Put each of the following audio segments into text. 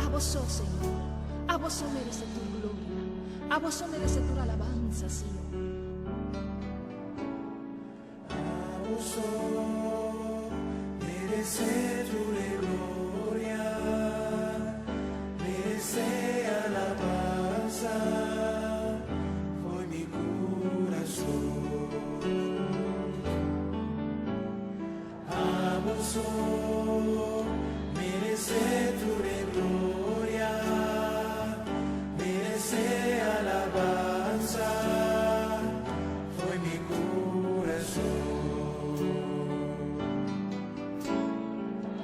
Abo so, Señor. Abo so merece tur gloria. Abo so merece tur alabanza, Señor. Abo so merece tur gloria, merece alabanza, foi mi corazón. Abo so merece tur gloria, merece alabanza, foi mi corazón.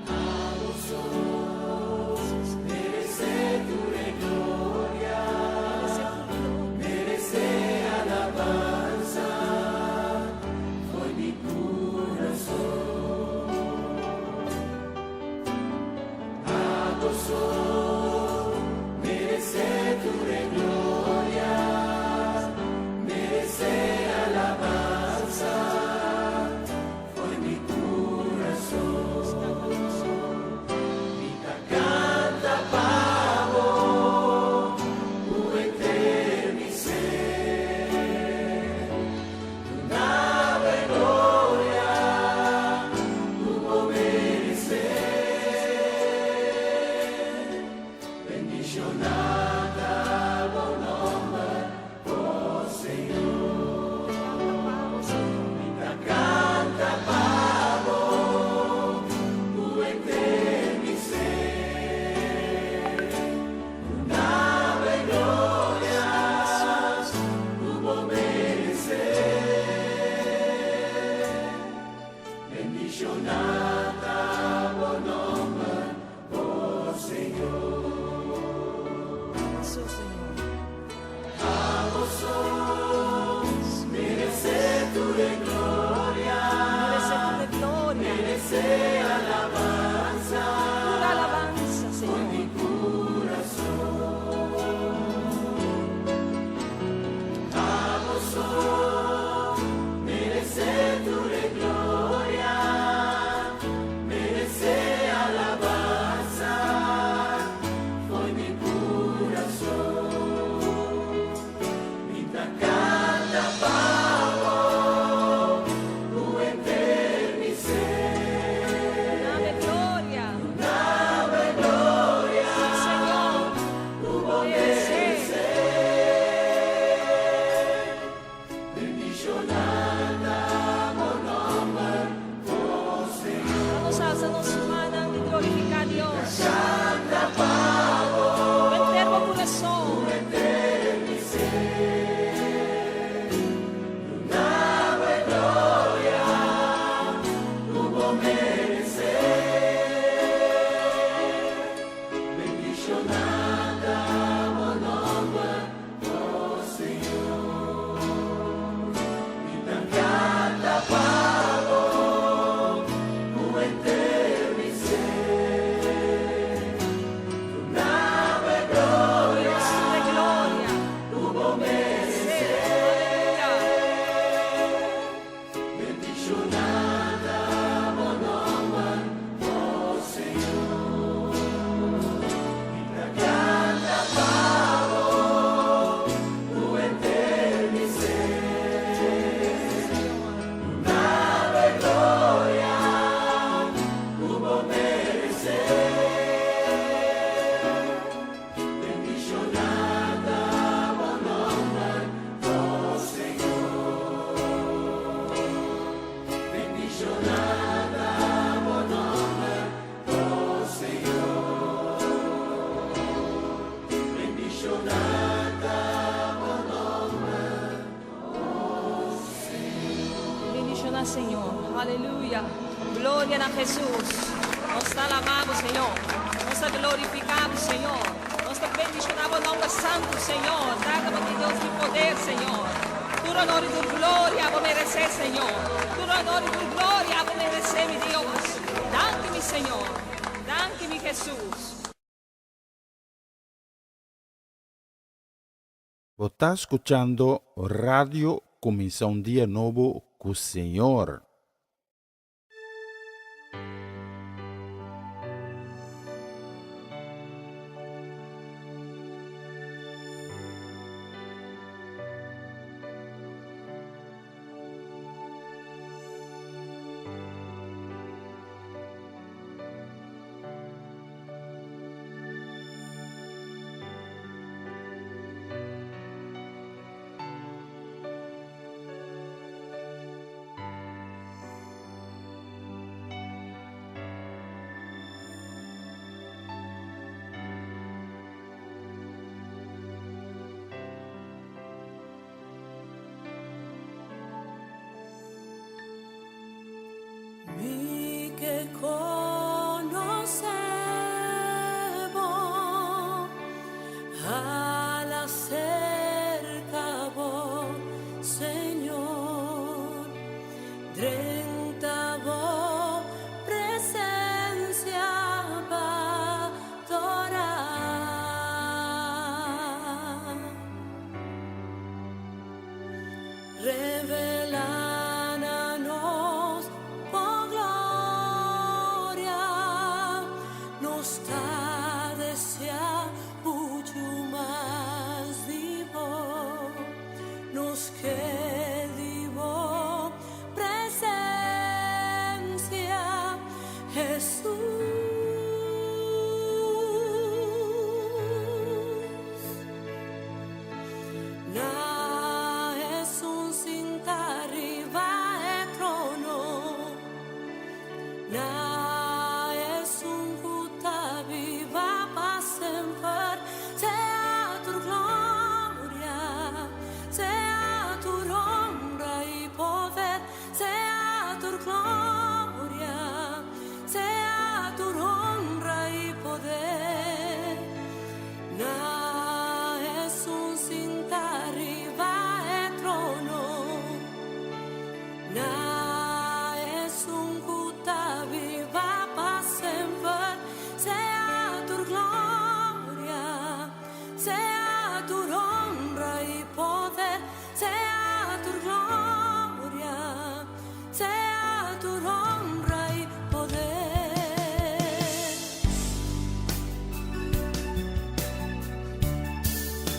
Abo so merece tur gloria, merece alabanza, foi mi corazón. Abo so merece tur gloria, merece alabanza, foi mi corazón. Mi ta canta pa bo, cu henter mi ser. Duna bo gloria, cu bo merece. Bendiciona ta bo nomber, oh Señor. Mi ta canta pa bo, cu henter mi ser. Duna bo gloria, cu bo merece. Bendiciona ta bo nomber, oh Señor. So, Señor. Abo so merece tur gloria, Merece tur gloria. merece alabanza, Tur alabanza, Señor. mi corazón. Abo so merece tur gloria, merece alabanza, foi mi corazón. Mi ta canta pa bo, cu henter mi ser. Dame gloria. Dame gloria, Sí, Señor. cu bo Merece. merece. Bendiciona ta bo nomber, oh Señor. Vamos a alza nos mannan y glorifica na Dios. Canta pa bo, Henter bo corazón. henter mi ser. Duna bo gloria, cu bo merece. Bendiciona ta bo nomber, oh Señor. Mi ta canta pa bo, cu henter mi ser. Duna bo gloria, Dios de gloria. cu bo merece. Aleluya. Bendiciona ta bo nomber, oh Señor. Mi ta canta pa bo, cu henter mi ser. Duna bo gloria, cu bo merece. Bendiciona ta bo nomber, oh Señor. Bendiciona ta bo nomber, oh Señor. Bendiciona ta bo nomber, oh Señor. Bendiciona Señor. Aleluya. Gloria na Jesus. Nos ta alaba, Señor. Nos ta glorifica, Señor. Nos ta bendiciona bo nomber santo, Señor. Tata Dios di poder, Señor. Tur honor y tur gloria bo merece, Señor. Tur honor y tur gloria bo merece, mi Dios. Danki, mi Señor. Danki, mi Jesus. Bo ta scuchando Radio Cuminsa un Dia Nobo cu Señor. konosé bo, hala serka bo, Señor. Drenta bo presensia pa adorá. Revelá na nos bo gloria, nos ta deseá muchu mas di bo, nos ke di bo presensia, Hesus. Na Esun sintá riba e trono, na Esun ku ta biba pa semper, sea tur gloria, sea tur honra i poder, sea tur gloria, sea tur honra i poder. Na Esun sintá riba e trono, na Esun ku ta biba pa semper, sea tur gloria, sea tur honra i poder, sea tur gloria, sea tur honra i poder.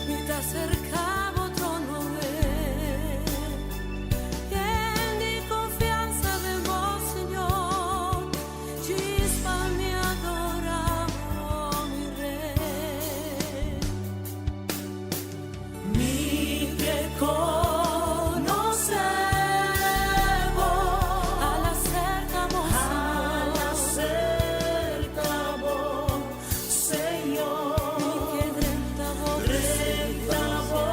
Mi ta serka bo trono, yen di konfiansa den bo, Señor, djis pa mi adorá bo, mi Rei. Mi ke konosé bo, hala serka bo, Hala serka bo, Señor. Mi ke drenta bo Drenta bo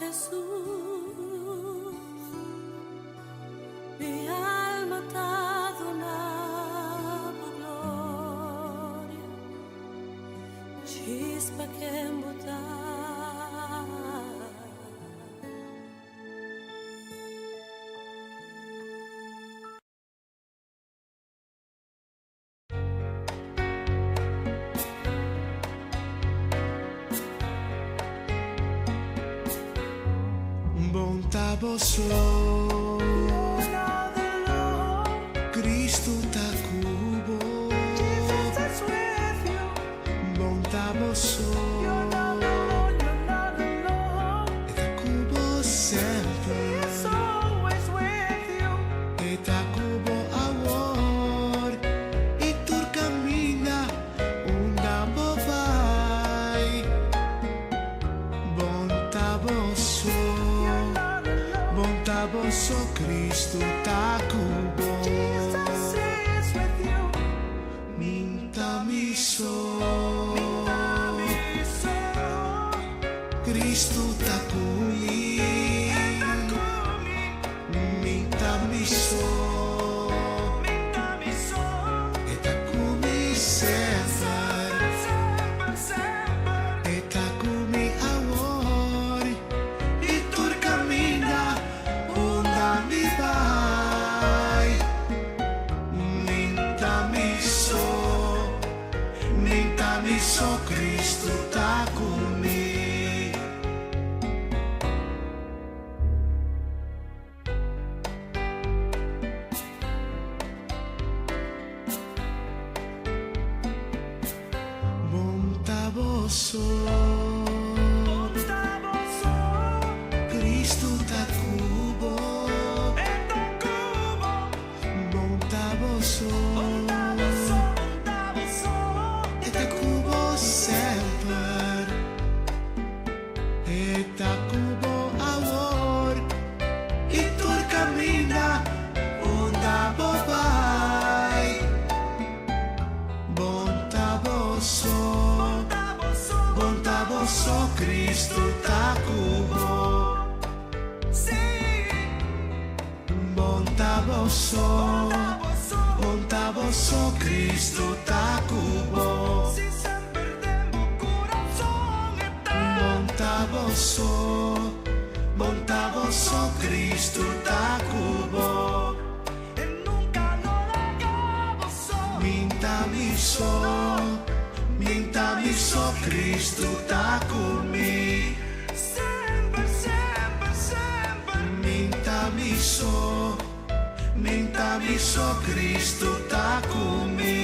Jesús. Mi alma ta duna bo gloria. Chispa ken bo ta. Bon ta boso, Cristo ta cu bo. Bon ta boso, E ta cu bo semper. E ta cu bo awor y tur caminda unda bo bay. Bon ta boso, bon ta boso, Cristo ta cu bo. Mi n'ta mi so. Cristo ta cu mi. Mi n'ta mi so. E ta cu mi semper. E ta cu mi awor y tur caminda unda mi bay. Mi n'ta mi so. Mi n'ta mi so, Cristo ta cu mi. Bon ta boso, Cristo ta cu bo. Bon ta boso, E ta cu bo semper. E ta cu bo awor y tur caminda unda bo bay. Bon ta boso, bon ta boso, Cristo ta cu bo. Bon ta boso, bon ta boso, Cristo ta cu bo. Bon ta boso, bon ta boso, Cristo ta cu bo. Mi n'ta mi so, mi n'ta mi so, Cristo ta cu mi. Mi n'ta mi so, mi n'ta mi so, Cristo ta cu mi.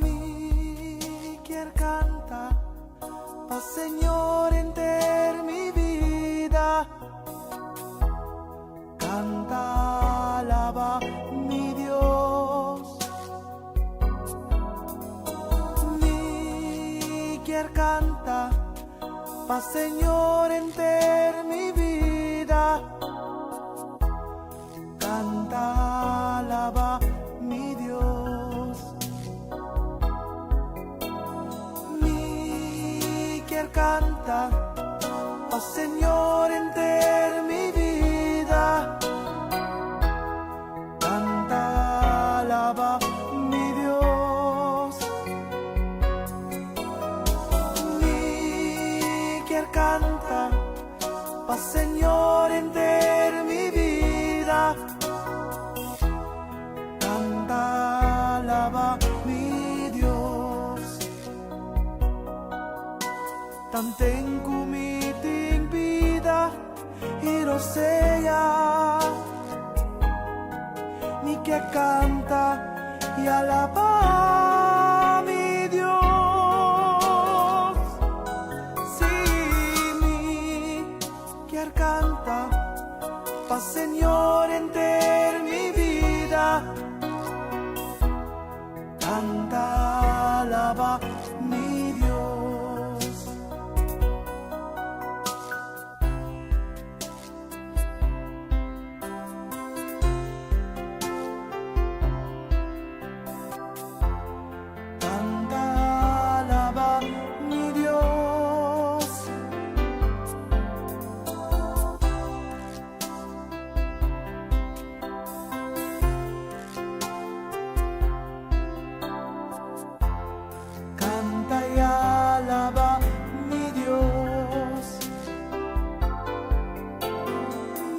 Mi kier canta pa Señor henter mi bida. Canta, alaba mi Dios. Mi kier canta pa Señor henter mi bida. Canta, alaba mi Dios. Mi kier canta pa Señor henter mi bida. Canta, alaba mi Dios. Mi kier canta pa Señor henter mi bida. Canta, alaba mi Dios. Tanten cu mi tin bida y rosea. ke kanta i alabá mi Dios. Sí, mi kier kanta pa Señor henter mi bida. Kanta, alabá mi Dios. Canta, alaba mi Dios. Canta y alaba mi Dios.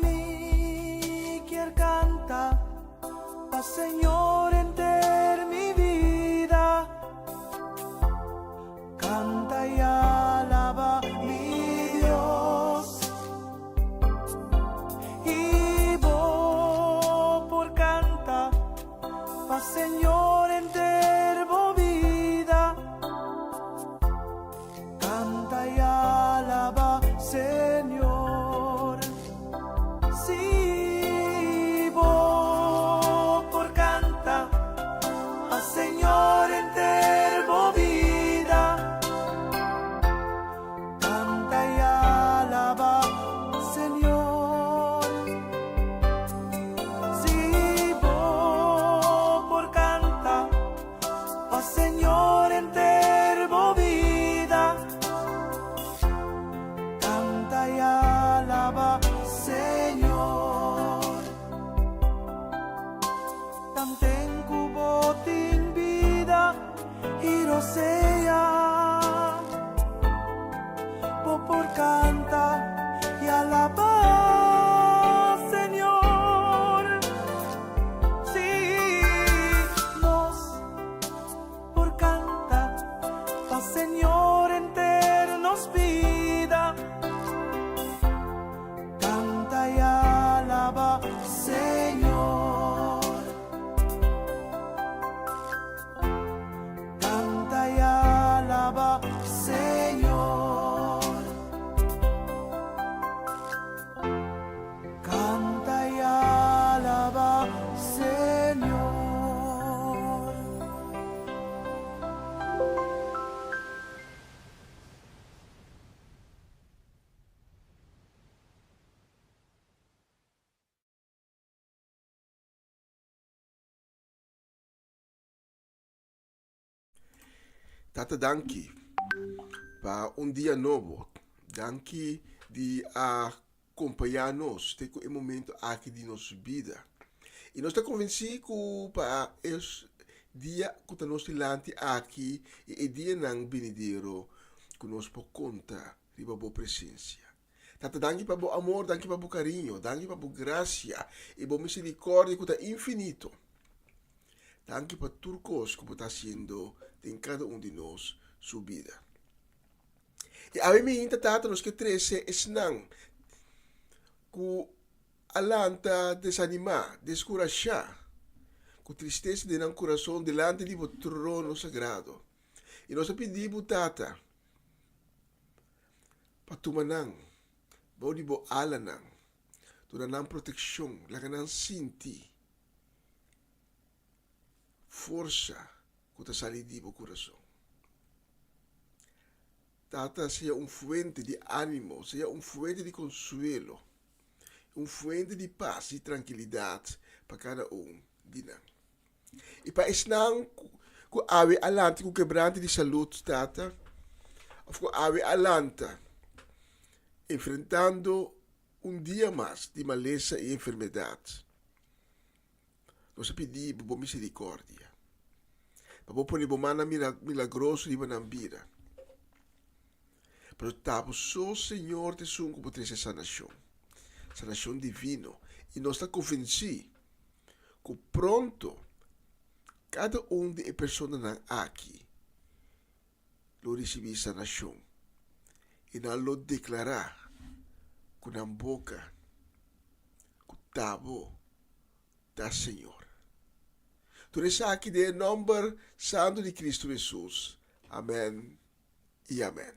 Mi kier canta pa Señor henter mi bida. Canta y alaba mi Dios. Y bo por canta pa Señor henter bo bida. Canta y alaba Señor. Si bo por canta pa Señor henter bo bida. Canta y alaba Señor. Si bo por canta pa Señor henter bo bida. Canta y alaba Señor. Tanten ku bo tin bida i rosea. Bo por canta y alaba Señor. Sí, nos por canta pa Señor henter nos bida. Canta y alaba Señor. Canta y alaba Señor. Canta y alaba Señor. Tata danki pa un dia nobo. Danki di a kompañá nos te ku e momento aki di nos bida. I nos ta konvensí ku pa e dia ku ta nos dilanti aki i e dianan binidero ku nos por konta riba bo presensia. Tata danki pa bo amor, danki pa bo kariño, danki pa bo grasia i bo miserikòrdia ku ta infinito. Danki pa tur kos ku bo ta hasiendo den kada un di nos su bida. I awe miinta Tata nos ke trese esnan ku a lanta desanimá, deskurashá, ku tristesa den nan kurason dilanti di bo trono sagrado. I nos a pidi bo Tata pa tuma nan bou di bo alanan, duna nan protekshon, laga nan sinti forsa ku ta sali di bo kurason. Tata sea un fuente di ánimo, sea un fuente di konsuelo, un fuente di pas i trankilidat pa kada un di nan. I pa esnan ku awe a lanta ku kebrante di salud, Tata, òf ku awe a lanta enfrentando un dia mas di malesa i enfermedat, Nos a pidi bo bo misericordia, pa bo pone bo mannan milagroso riba nan bida. Pero ta bo so, Señor, ta esun ku bo trese sanashon, sanashon divino, i nos ta konvensí ku pronto kada un di e personanan aki lo risibí sanashon i nan lo deklará ku nan boka ku ta bo ta Señor. Tur esaki den e nòmber santu di Kristu Hesus. Amèn i amèn.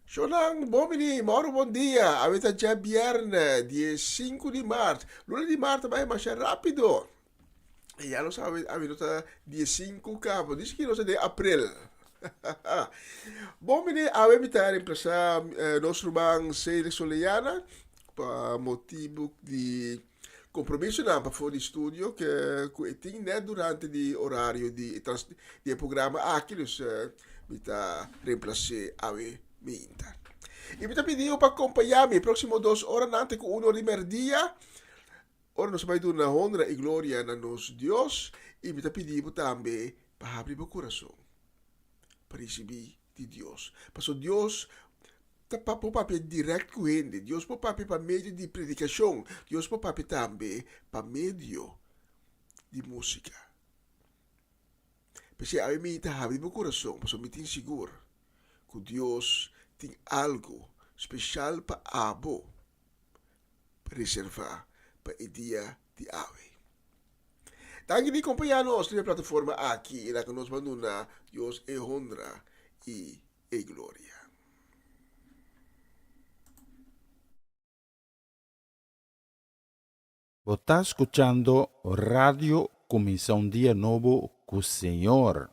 Shonnan, bon bini, mòru bon dia. Awe ta djabièrnè, diesinku di mart. Luna di mart ta bai masha rápido. I ya nos awe, awe nos ta diesinku kaba. Dice ki nos ta den aprel. Bon bini, awe mi ta reemplasá nos ruman Cedric Soleana pa motibu di Compromisonan pafó di studio ke ku e tin net durante di orario di e trans di e programa aki, dus mi ta reemplac'é awe minta. I mi ta pidi bo pa acompañá mi e próximo dos oranan te ku un or di merdia, ora nos ta bai duna honra i gloria na nos Dios, i mi ta pidi bo tambe pa habri bo kurason pa risibí di Dios, pasobra Dios Ta pa por papia dirèkt ku hende. Dios por papia pa medio di predikashon. Dios por papia tambe pa medio di músika. P'esei awe mi ta habri bo kurason pasobra mi tin sigur ku Dios tin algu speshal pa abo reservá pa e dia di awe. Danki di kompañá nos riba e plataforma aki i laga nos banduna Dios e honra i e gloria. Bo ta skuchando Radio Kuminsá un Dia Nobo ku Señor.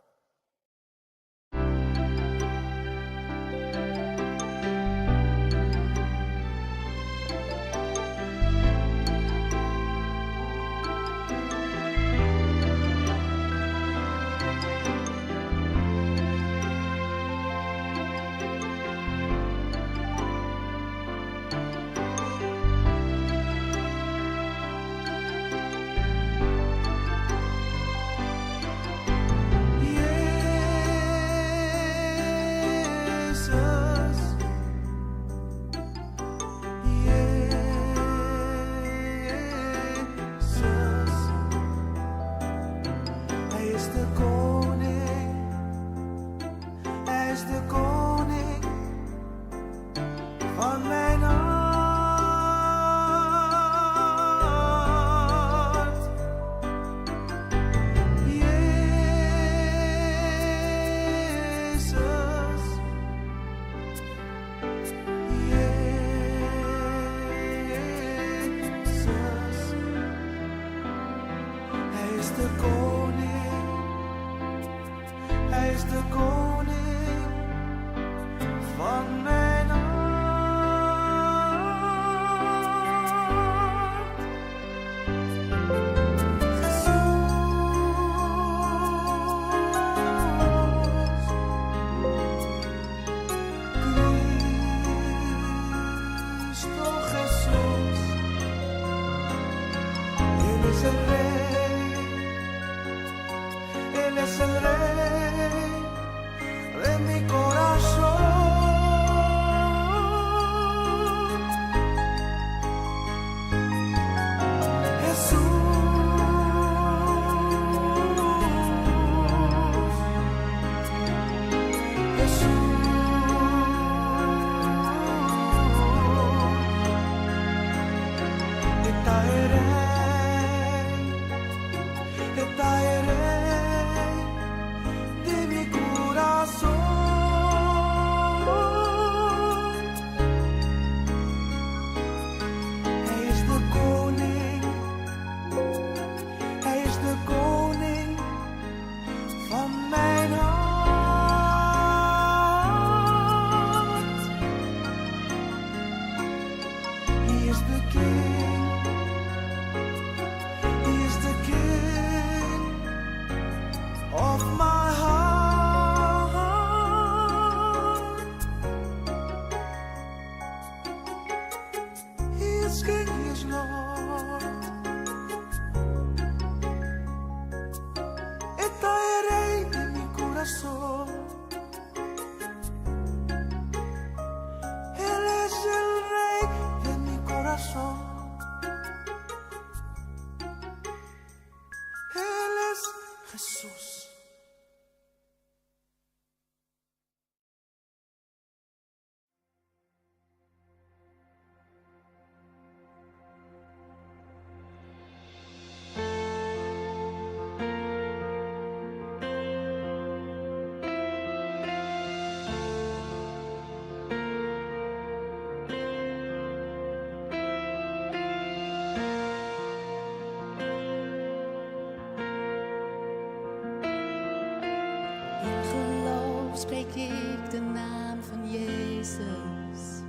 de naam van Jezus.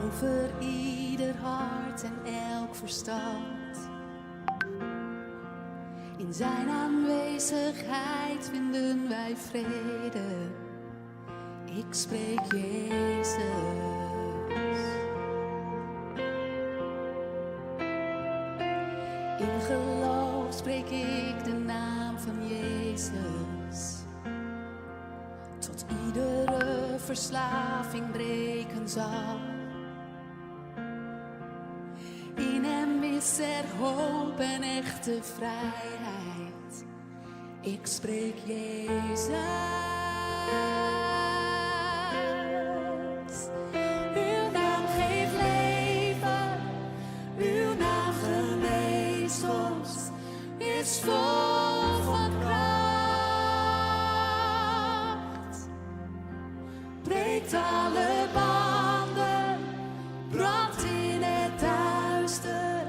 Over ieder hart en elk verstand. In zijn aanwezigheid vinden wij vrede. Ik spreek Jezus. In geloof spreek ik de naam van Jezus. Tot iedere verslaving breken zal. In hem is er hoop en echte vrijheid. Ik spreek Jezus. Uw naam geeft leven, uw naam geneest ons, is vol van kracht. Breekt alle banden, brandt in het duister,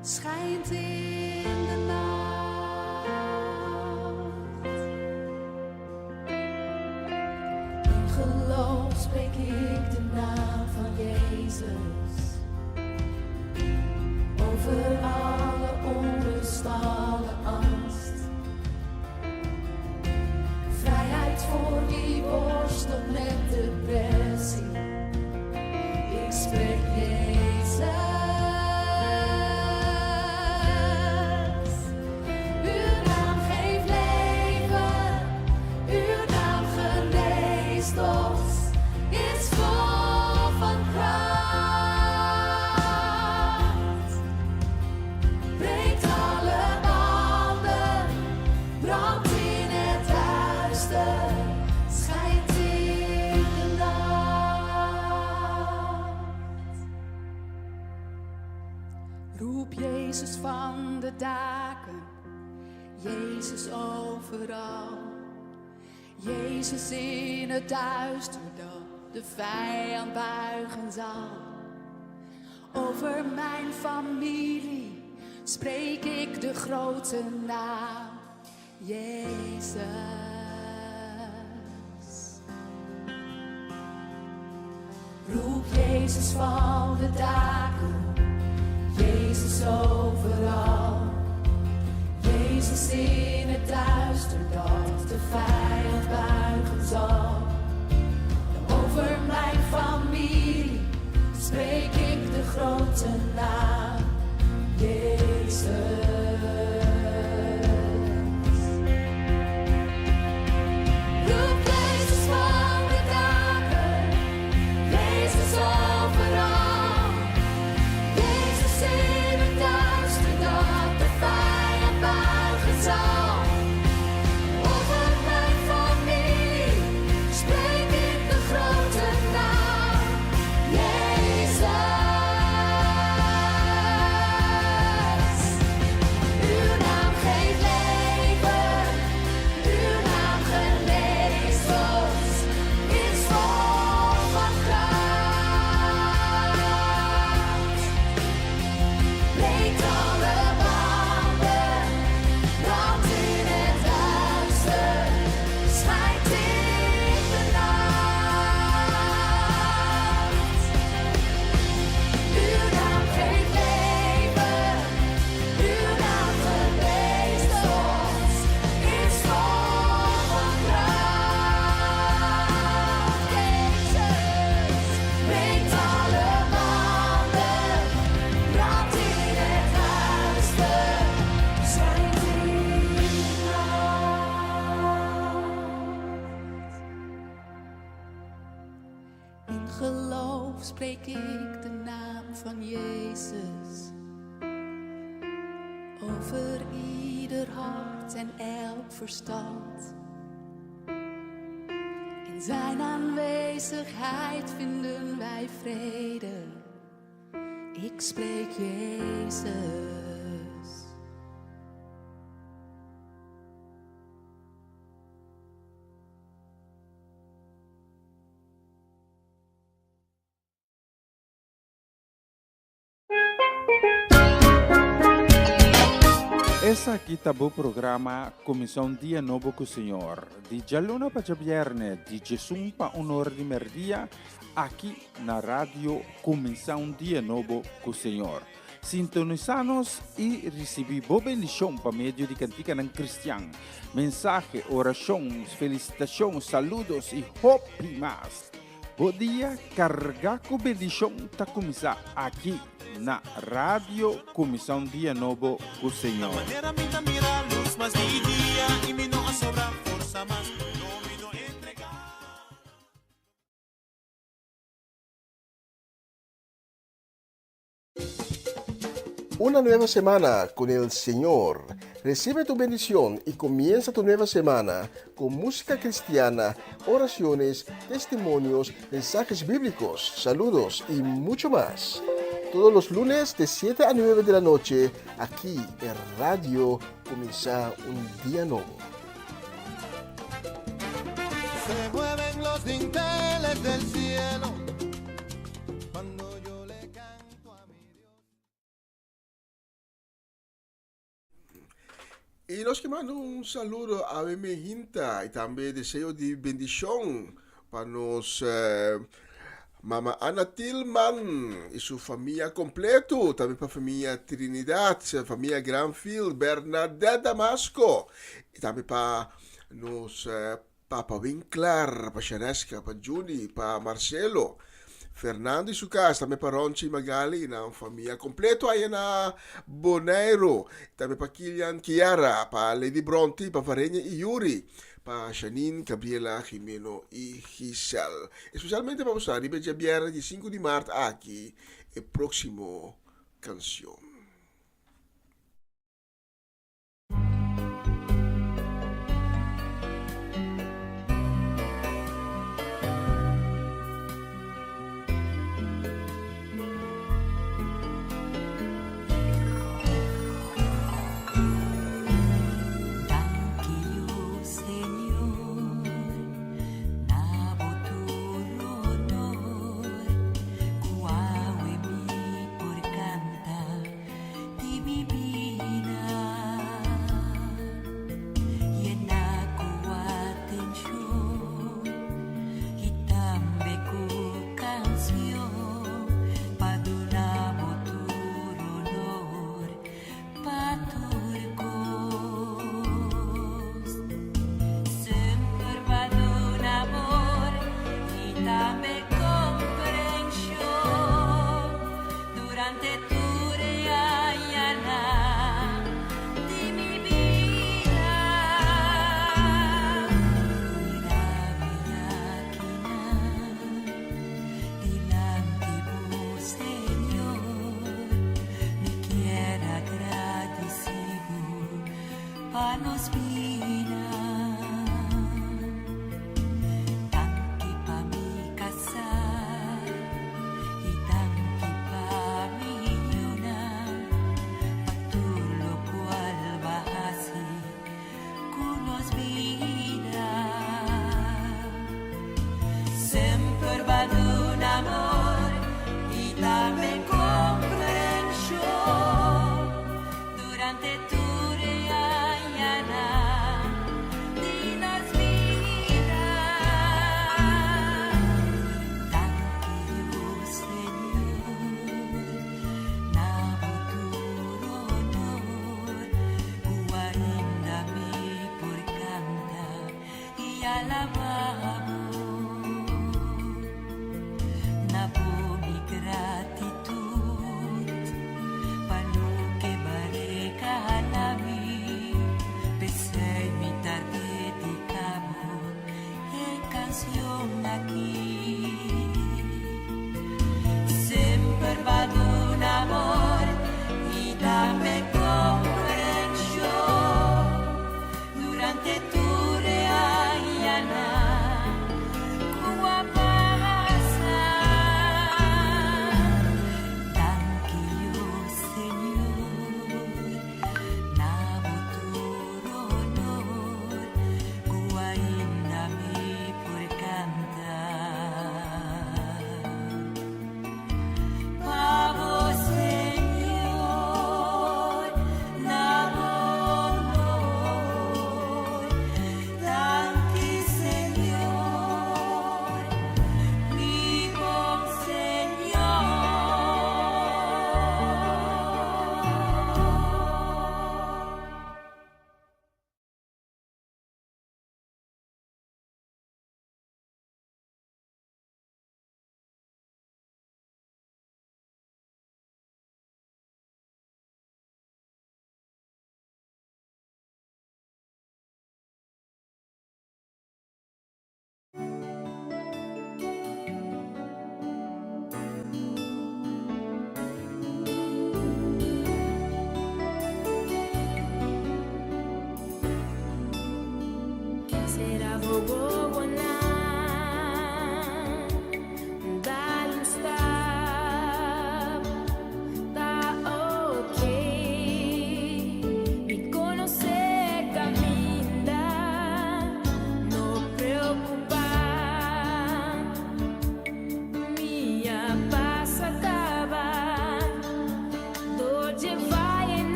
schijnt in de nacht. In geloof spreek ik de naam van Jezus. Over alle onrust, alle angst. Vrijheid voor wie worstelt met depressie. Ik spreek Jezus. Uw naam geeft leven, uw naam geneest ons, is vol van kracht. Breekt alle banden, brandt in het duister, schijnt in de nacht. Roep Jezus van de daken, Jezus overal. Jezus in het duister dat de vijand buigen zal. Over mijn familie spreek ik de grote naam, Jezus. Roep Jezus van de daken, Jezus overal. Jezus in het duister dat de vijand buigen zal. Over mijn familie spreek ik de grote naam, Jezus. Roep Jezus van de daken, Jezus overal. Jezus in het duister dat de vijand buigen zal. Over mijn familie spreek ik de grote naam, Jezus. Uw naam geeft leven, uw naam geneest ons, is vol van kracht. Breekt alle banden, brandt in het duister, schijnt in de nacht. Uw naam geeft leven, uw naam geneest ons, is vol van kracht. Jezus, breekt alle banden, brandt in het duister, schijnt in de nacht. In geloof spreek ik de naam van Jezus. Over ieder hart en elk verstand. In zijn aanwezigheid vinden wij vrede. Ik spreek Jezus. Esaki ta bo programa Kuminsá un Dia Nobo ku Señor, di djaluna pa djabièrnè, di djesun pa un ora di mèrdia, aki na Radio Kuminsá un Dia Nobo ku Señor. Sintonisá nos i risibí bo bendishon pa medio di kantikanan kristian, mensahe, orashon, felisitashon, saludos i hopi mas. Bo dia kargá ku bendishon ta kuminsá aki na Radio Kuminsá un Dia Nobo ku Señor. Una nueva semana con el Señor. Recibe tu bendición y comienza tu nueva semana con música cristiana, oraciones, testimonios, mensajes bíblicos, saludos y mucho más. Todos los lunes de 7 a 9 de la noche, aquí en Radio Comienza un Día Nuevo. Se mueven los dinteles del cielo cuando yo le canto a mi Dios. I nos ke manda un saludo a mi hinta i tambe deseo di bendishon pa nos eh, mama Ana Tilman i su famia kompleto, tambe pa famia Trinidad, famia Granfield, Bernadette Damasco, i tambe pa nos eh, Papa Winklar, pa Shareska, pa Juni, pa Marcelo, Fernando y su casa, tambe pa Ronchi y Magali y nan famia completo aya na Bonaire, tambe pa Kilian Kiara, pa Lady Bronte, pa Varenia y Yuri, pa Janine, Gabriela, Jimeno y Giselle. Especialmente pa boso riba e djabièrnè di sinku di mart aki e proximo cancion.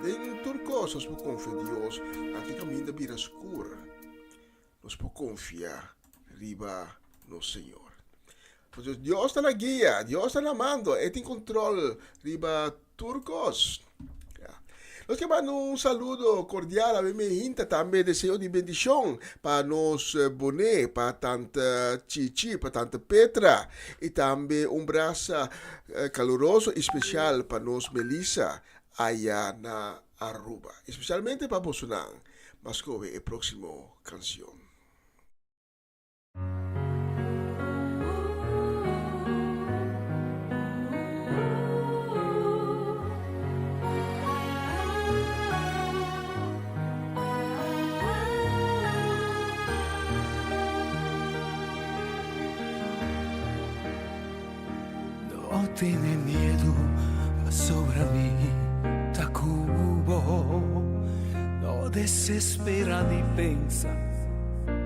Den tur kos nos por konfia Dios, anke kaminda bira skur, nos por konfia riba nos Señor. Pasobra Dios ta na guia, Dios ta na mando, E tin kontrol riba tur kos. Ya. Nos ke manda un saludo kordial a mi hinta tambe deseo di bendishon pa nos boné, pa tante Chichi, pa tante Petra i tambe un brasa kaluroso i spesial pa nos Melissa aya na Aruba. Espesialmente pa bosonan. Mas kobe e próksimo kansion. No tene miedu pasobra mi ta ku bo. No desespera ni pensa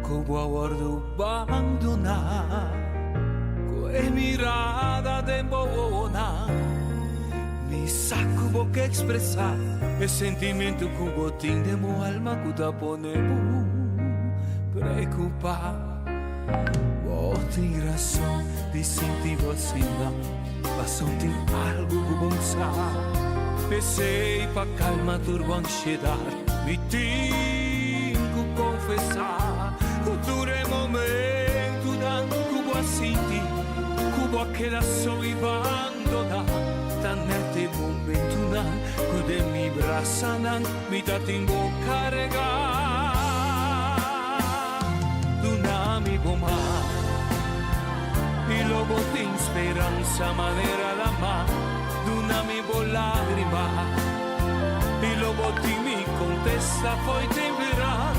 ku bo a wòrdu bandoná. Ku e mirada den bo wowonan mi sa ku bo ke ekspresá e sentimentu ku bo tin den bo alma ku ta pone bo preokupá. Bo tin rason di sinti bo asina, pasobra tin algu ku bo sa. P'esei pa kalma tur bo ansiedat, mi tin ku konfesá ku tur e momentunan ku bo a sinti ku bo a keda so i bandoná, ta nèt e momentunan ku den mi brasanan mi ta tin bo karegá. Duna mi bo man i lo bo tin speransa manera lama. Duna mi bo lágrima i lo bo tin mi kontesta fo'i temperan.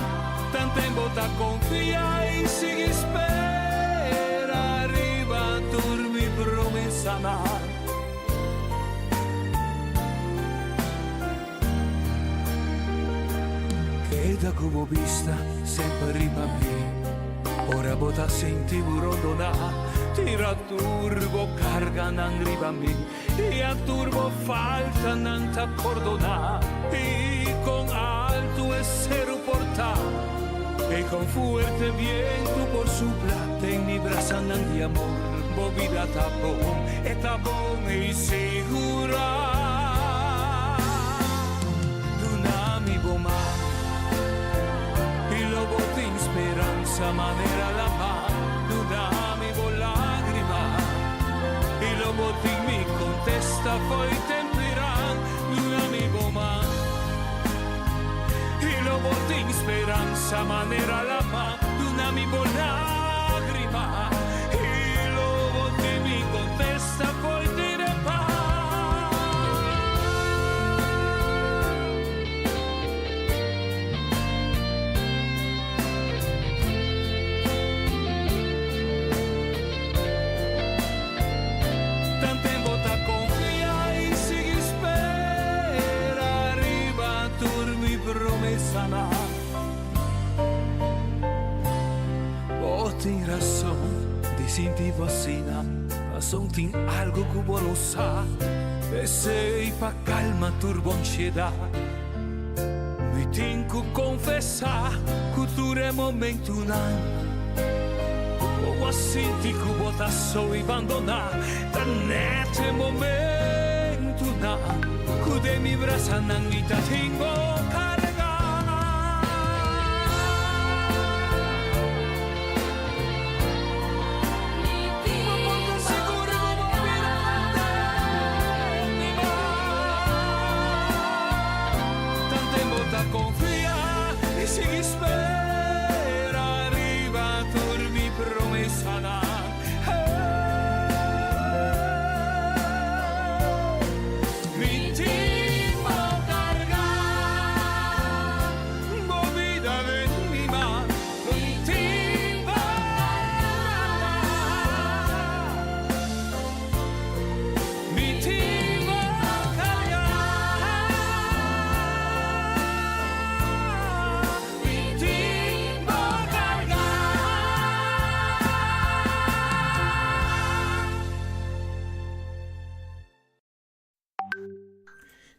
Tanten bo ta konfia i sigui spera riba tur mi promesanan. Keda ku bo bista semper riba mi. Ora bo ta sinti bo rondoná, tira tur bo karganan riba mi, i a tur bo faltanan ta pordoná. I kon altu e seru por ta, i kon fuerte bientu por supla, den mi brasanan di amor bo bida ta bon, e ta bon i sigurá. Duna mi bo man i lo bo tin speransa manera lama. Duna mi bo lágrima i lo bo tin mi kontesta fo'i temperan. Duna mi bo man i lo bo tin speransa manera lama. Duna mi bo lágrima i lo bo tin mi kontesta fo'i Bo tin rason di sinti bo asina, pasobra tin algo ku bo no sa. P'esei pa kalma tur bo ansiedat, mi tin ku konfesá ku tur e momentunan ku bo a sinti ku bo ta so i bandoná, ta nèt e momentunan ku den mi brasanan mi ta tin bo kargá.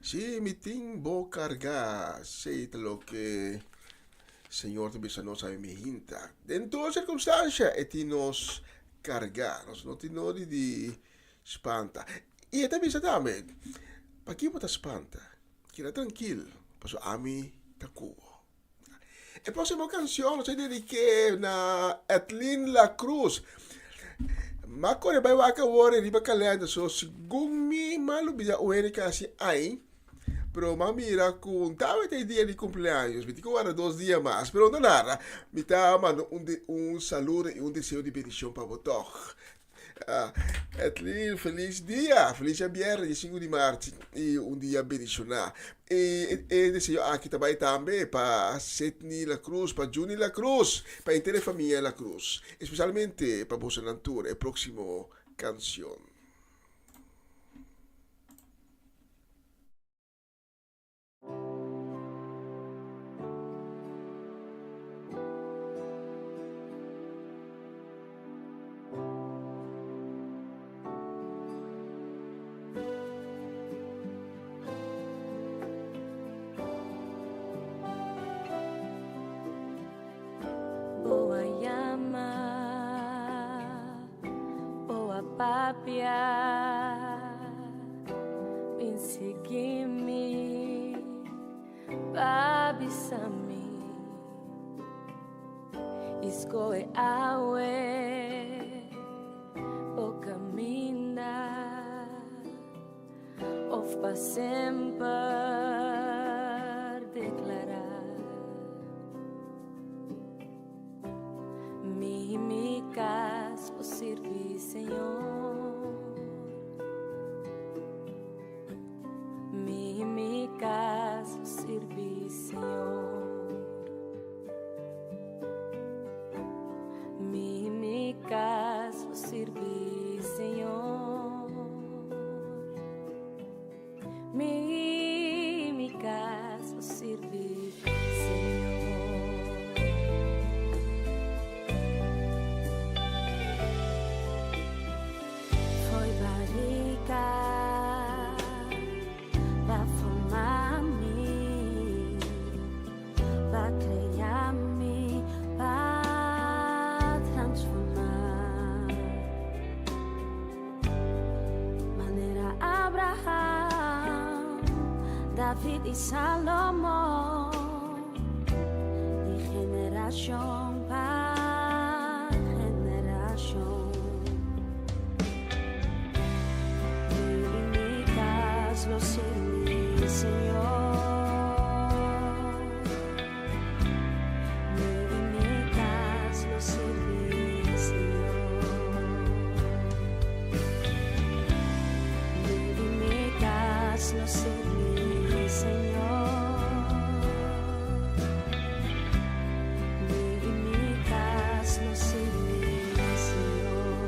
Si mi tin bo kargá, esei ta loke Señor ta bisa nos ami mi hinta. Den tur sirkunstansha e tin nos kargá, nos no tin nodi di spanta. I e ta bisa tambe, Pakiko bo ta spanta? Keda trankil, pasobra ami ta ku bo. E próximo canción nos a dediqué na Edlin La Cruz. Ma kore bai wak awor riba kalender so segun mi ma lubida un hende kasi ai pero ma mira ku tabata e dia di cumpleaños mi tin ku warda dos dia mas pero no nada mi ta manda un un saludo y un deseo di bendicion pa bo tog. Edlin, feliz dia, feliz dia biernes di 5 di maart y un dia bendicioná. E, e deseo aki ta bai tambe pa Sidney La Cruz, pa Juni La Cruz, pa henter e famia La Cruz, especialmente pa bosonan tur e próximo cancion. Bo a yama, bo a papia. Bin sigui mi, pa bisa mi. I skohe awe bo kaminda of pa semper deklará. Mi i mi kas por sirbi Señor. Mi i mi kas lo sirbi Señor. Mi i mi kas lo sirbi Señor. Mi i mi kas lo sirbi Señor. Fo'i barika b'a forma mi, b'a krea mi, b'a transforma. Manera Abraham, David i Salomon, di generashon pa generashon. Mi i mi kas lo sirbi Señor. Mi i mi kas lo sirbi Señor. Mi i mi kas lo sirbi Señor. Mi i mi kas lo sirbi Señor.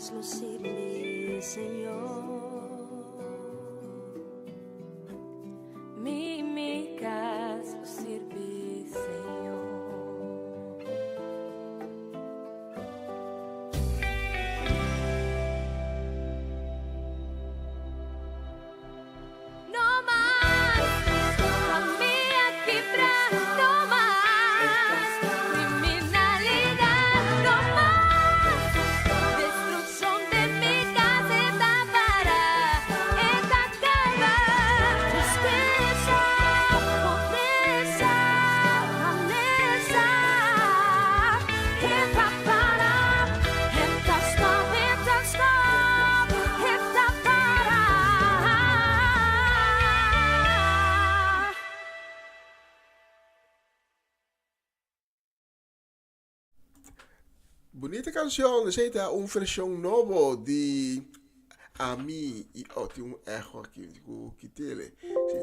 cas lo sirbi Señor. Mi mi cas lo sirbi Señor. No mas famia kibra, no mas criminalidad, no mas destruccion den mi cas e ta para, e ta caba. Tristesa, pobresa, malesa, e ta para, e ta stop, e ta stop, e ta para. Bunita cancion, esey ta un version nobo di Ami y oh tin un echo aki cu kitele. Si,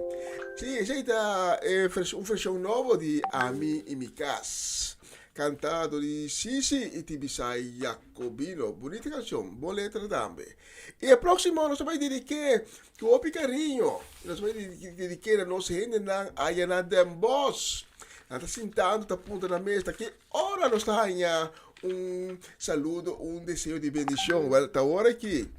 si esey ta e un version nobo di Ami y mi cas. Canta dor di Sisi y Tibisay Jacobino. Bunita cancion, bon letra tambe. Y e proximo nos ta bay dedique cu hopi cariño. Nos ta bay dedique na nos hendenan aya na Den Bosch. Nan ta sintando ta puntra nan mes ta ki ora nos ta haña un saludo, un deseo di bendicion. Wel, ta ora aki.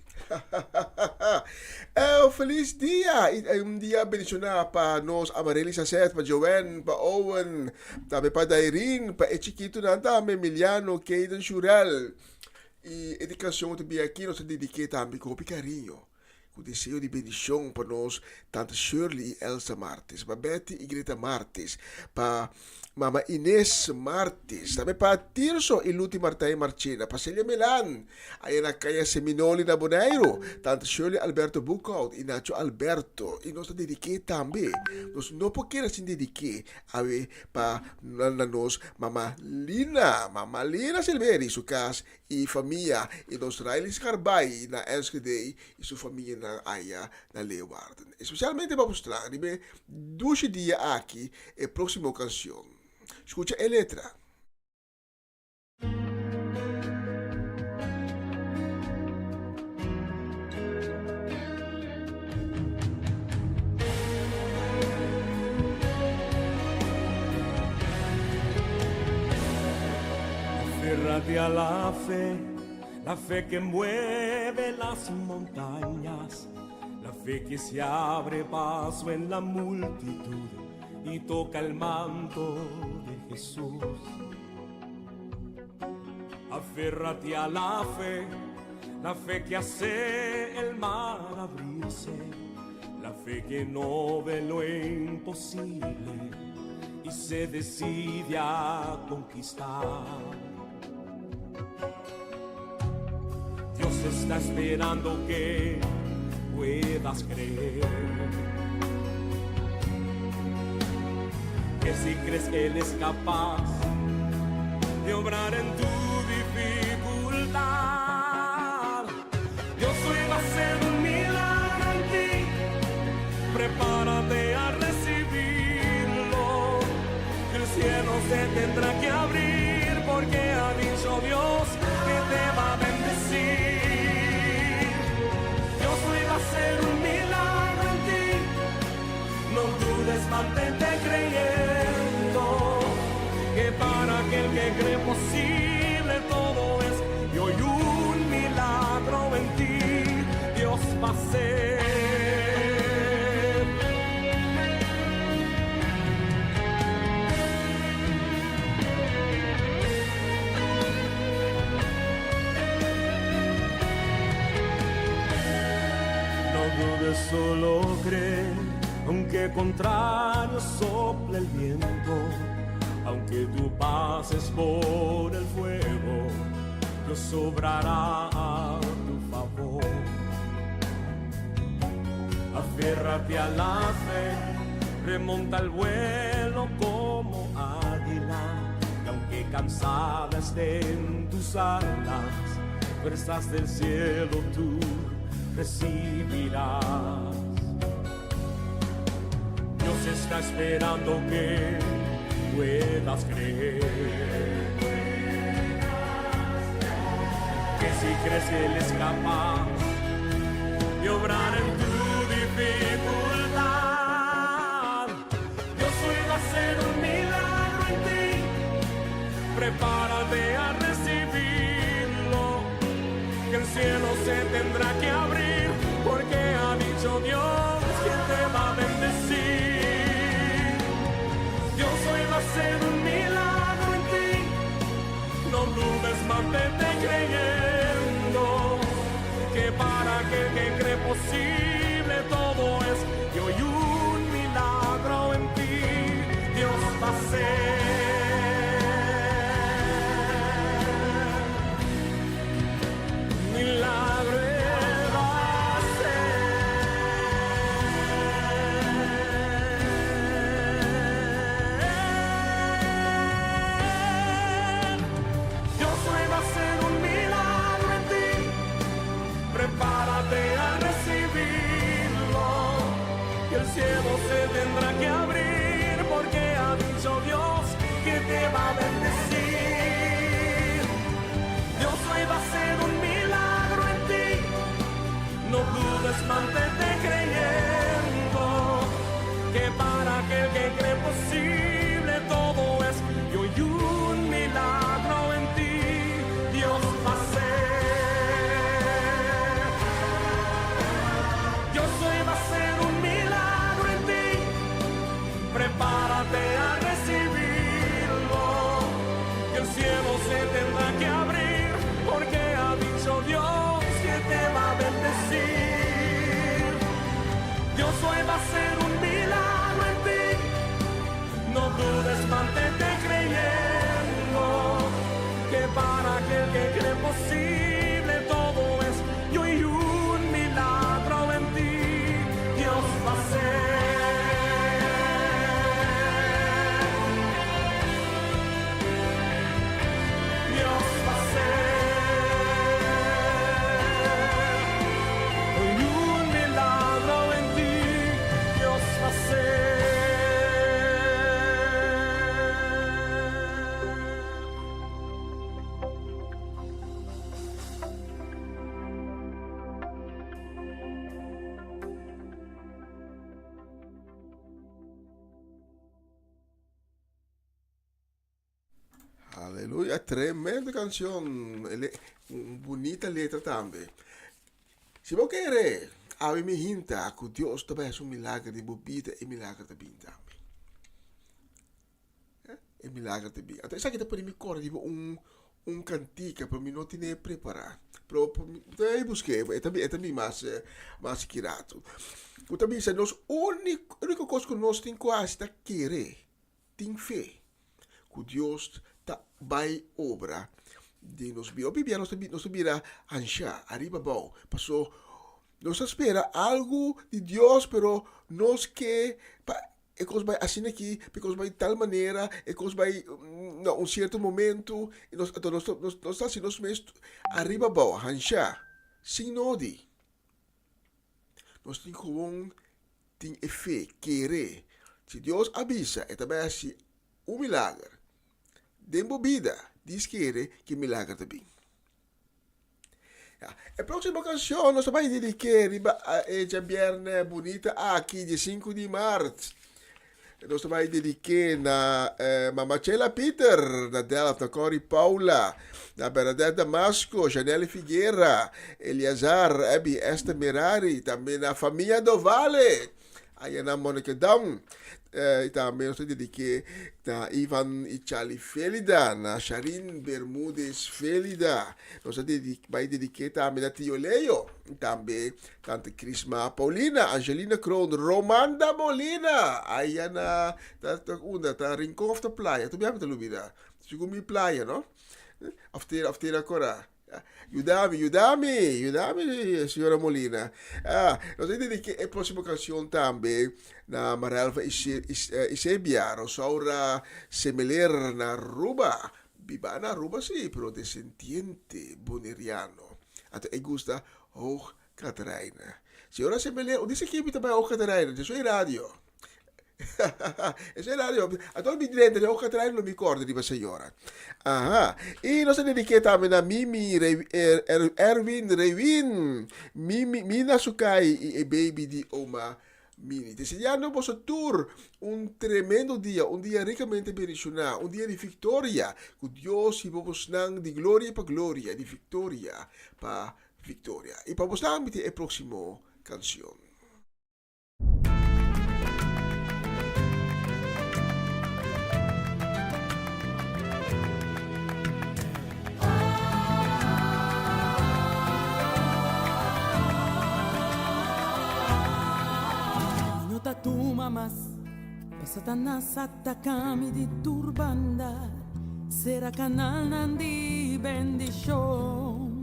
Eh, feliz dia! Y un dia bendiciona pa nos Amarelli Sasset, pa Joanne, pa Owen, tambe pa Dairin, pa e chikitonan tambe, Emiliano, Kaden, Shurel. Y e di cancion ta bin aki nos ta dedique tambe cu hopi cariño. Cu deseo di bendicion pa nos tanta Shirley y Elsa Martes, pa Betty y Greta Martes, pa mama Ines Martes, tambe pa Tirso y Luti Martijn Marchena, pa Celia Melan, aya na Caya Seminoli na Boneiru, tanta Shirley Alberto Boekhout y Nacho Alberto. Y nos ta dedique tambe, nos no por keda sin dedique awe pa na nos mama Lina, mama Lina Silveri, su cas y famia y nos Riley Scarbay na Enschede y su famianan aya na Leeuwarden. Especialmente pa mustra riba e dushi dia aki e proximo cancion. Scucha e letra. Aférrate a la fe, la fe que mueve las montañas, la fe que se abre paso en la multitud y toca el manto de Jesús. Aférrate a la fe, la fe que hace el mar abrirse, la fe que no ve lo imposible y se decide a conquistar. Dios está esperando que puedas creer. Que si crees Él es capaz de obrar en tu dificultad. Dios hoy va a hacer un milagro en ti. Prepárate a recibirlo. El cielo se tendrá que abrir porque ha dicho Dios que te va a bendecir. Dios hoy va a hacer un milagro en ti. No dudes, mantente creyendo que para aquel que cree posible todo es. Y hoy un milagro en ti Dios va a hacer. No dudes, solo cree, aunque contrario sople el viento, aunque tú pases por el fuego, Dios obrará a tu favor. Aférrate a la fe, remonta el vuelo como águila, y aunque cansada estén tus alas, fuerzas del cielo tú recibirás. Dios está esperando que puedas creer. Que si crees que Él es capaz de obrar en tu dificultad. Dios hoy va a hacer un milagro en ti. Prepárate a recibirlo. Que el cielo se tendrá que abrir porque ha dicho Dios que te va a bendecir. Dios hoy va a hacer un milagro en ti. No dudes, mantente creyendo que para aquel que cree posible todo es. Y hoy un milagro en ti Dios va a hacer. Milagro Él va a hacer. Dios hoy va a hacer un milagro en ti. Prepárate a recibirlo. Y el cielo se tendrá que abrir porque ha dicho Dios que te va a bendecir. Dios hoy va a hacer un milagro en ti. No dudes, mantente creyendo que para aquel que cree posible todo es. Y hoy un milagro en ti Dios va a hacer. Dios hoy va a hacer un milagro en ti. Prepárate a recibirlo. Y el cielo se tendrá que abrir porque ha dicho Dios que te va a bendecir. Dios hoy va a hacer un milagro en ti. No dudes, mantente creyendo que para aquel que cree posible todo es. Y hoy un milagro en ti Dios va a hacer. Dios va a hacer. Hoy un milagro en ti Dios va a hacer. Aleluya, tremendo kanshon. Un bunita letra tambe. Si bo kere, awe mainta ku Dios ta bai hasi un milager den bo bida, e milager ta bin tambe. E milager ta bin. Anto esaki ta pone mi kòrda riba un un kantika, pero mi no tene prepará. Pero mi ta bai busk'é, e ta e ta bin mas mas ki ratu. Ku ta bisa nos úniko úniko kos ku nos tin ku hasi ta kere, tin fe ku Dios ta bai obra den nos bida. Hopi bia nos ta nos ta bira anshá, ariba abou, paso nos ta spera algu di Dios, pero nos ke pa e kos bai asina aki, pa e kos bai tal manera, e kos bai na un sierto momento, i nos anto nos nos nos ta hasi nos mes ariba abou, hanshá, sin nodi. Nos tin gewoon tin e fe, kere. Si Dios a bisa e ta bai hasi un milager den bo bida, dis kere ku e milager ta bin. Ya, e próksimo kanshon nos ta bai dedik'é riba e djabièrnè bunita aki, di sinku di mart. Nos ta bai dedik'é na Mama Chela Pieter, na Delft, na Corrie Paula, na Bernadette Damasco, Janelle Figuera, Eleazar, Abby, Esther Merari, tambe na famia Dovale, aya na Monnikendam. I tambe nos ta dedik'é na Ivan i Charlie Felida, na Sharin Bermudez Felida. Nos ta bai dedik'é tambe na Tio Leo, tambe Tante Crisma Paulina, Angelina Kroon, Romanda Molina, aya na ta ta unda ta Rincon of ta Playa, tur biaha mi ta lubida, segun mi Playa no, of tera of tera Cora, yudami yudami yudami señora Molina, ah nos a dedica e proximo cancion tambe na Marelva Isebia, Rosaura Semeler na Aruba, biba na Aruba si pero descendiente Boneriano, anto e gusta Hoog Catharijne. Señora Semeler, un dice kibi ta bai Hoog Catharijne? Dje soy radio. Esei la riba. Anto mi drenta den hoja trae lo mi corda riba señora. Aha. Y nos a dediqué tambe na Mimi Re, er, er, Erwin Rewin. Mimi, Mina Sukai y e baby di oma Mini. Deseando boso tur un tremendo dia, un dia ricamente bendicioná, un dia di victoria. Cu Dios hiba bosnan di gloria pa gloria, di victoria pa victoria. Y pa bosnan mi tin e próximo cancion. Mi no ta tuma mas pa Satanas ataka mi di tur banda, sera kanalnan di bendishon.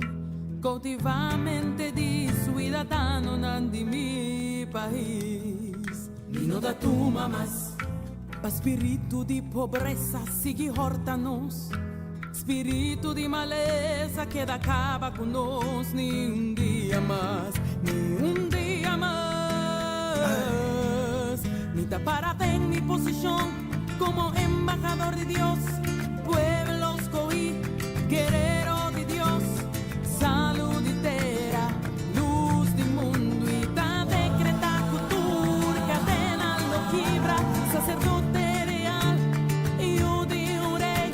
Koutivá mente di suidadanonan di mi pais. Mi no ta tuma mas pa spiritu di pobresa sigui hòrta nos. Spiritu di malesa keda kaba ku nos. Ni un dia mas, ni un dia mas. Mi ta para den mi posishon komo embahador di Dios. Pueblo skohí, guerero di Dios. Salu di tera, lus di mundu i ta dekretá ku tur kadena lo kibra. Saserdote real, yu di un rei,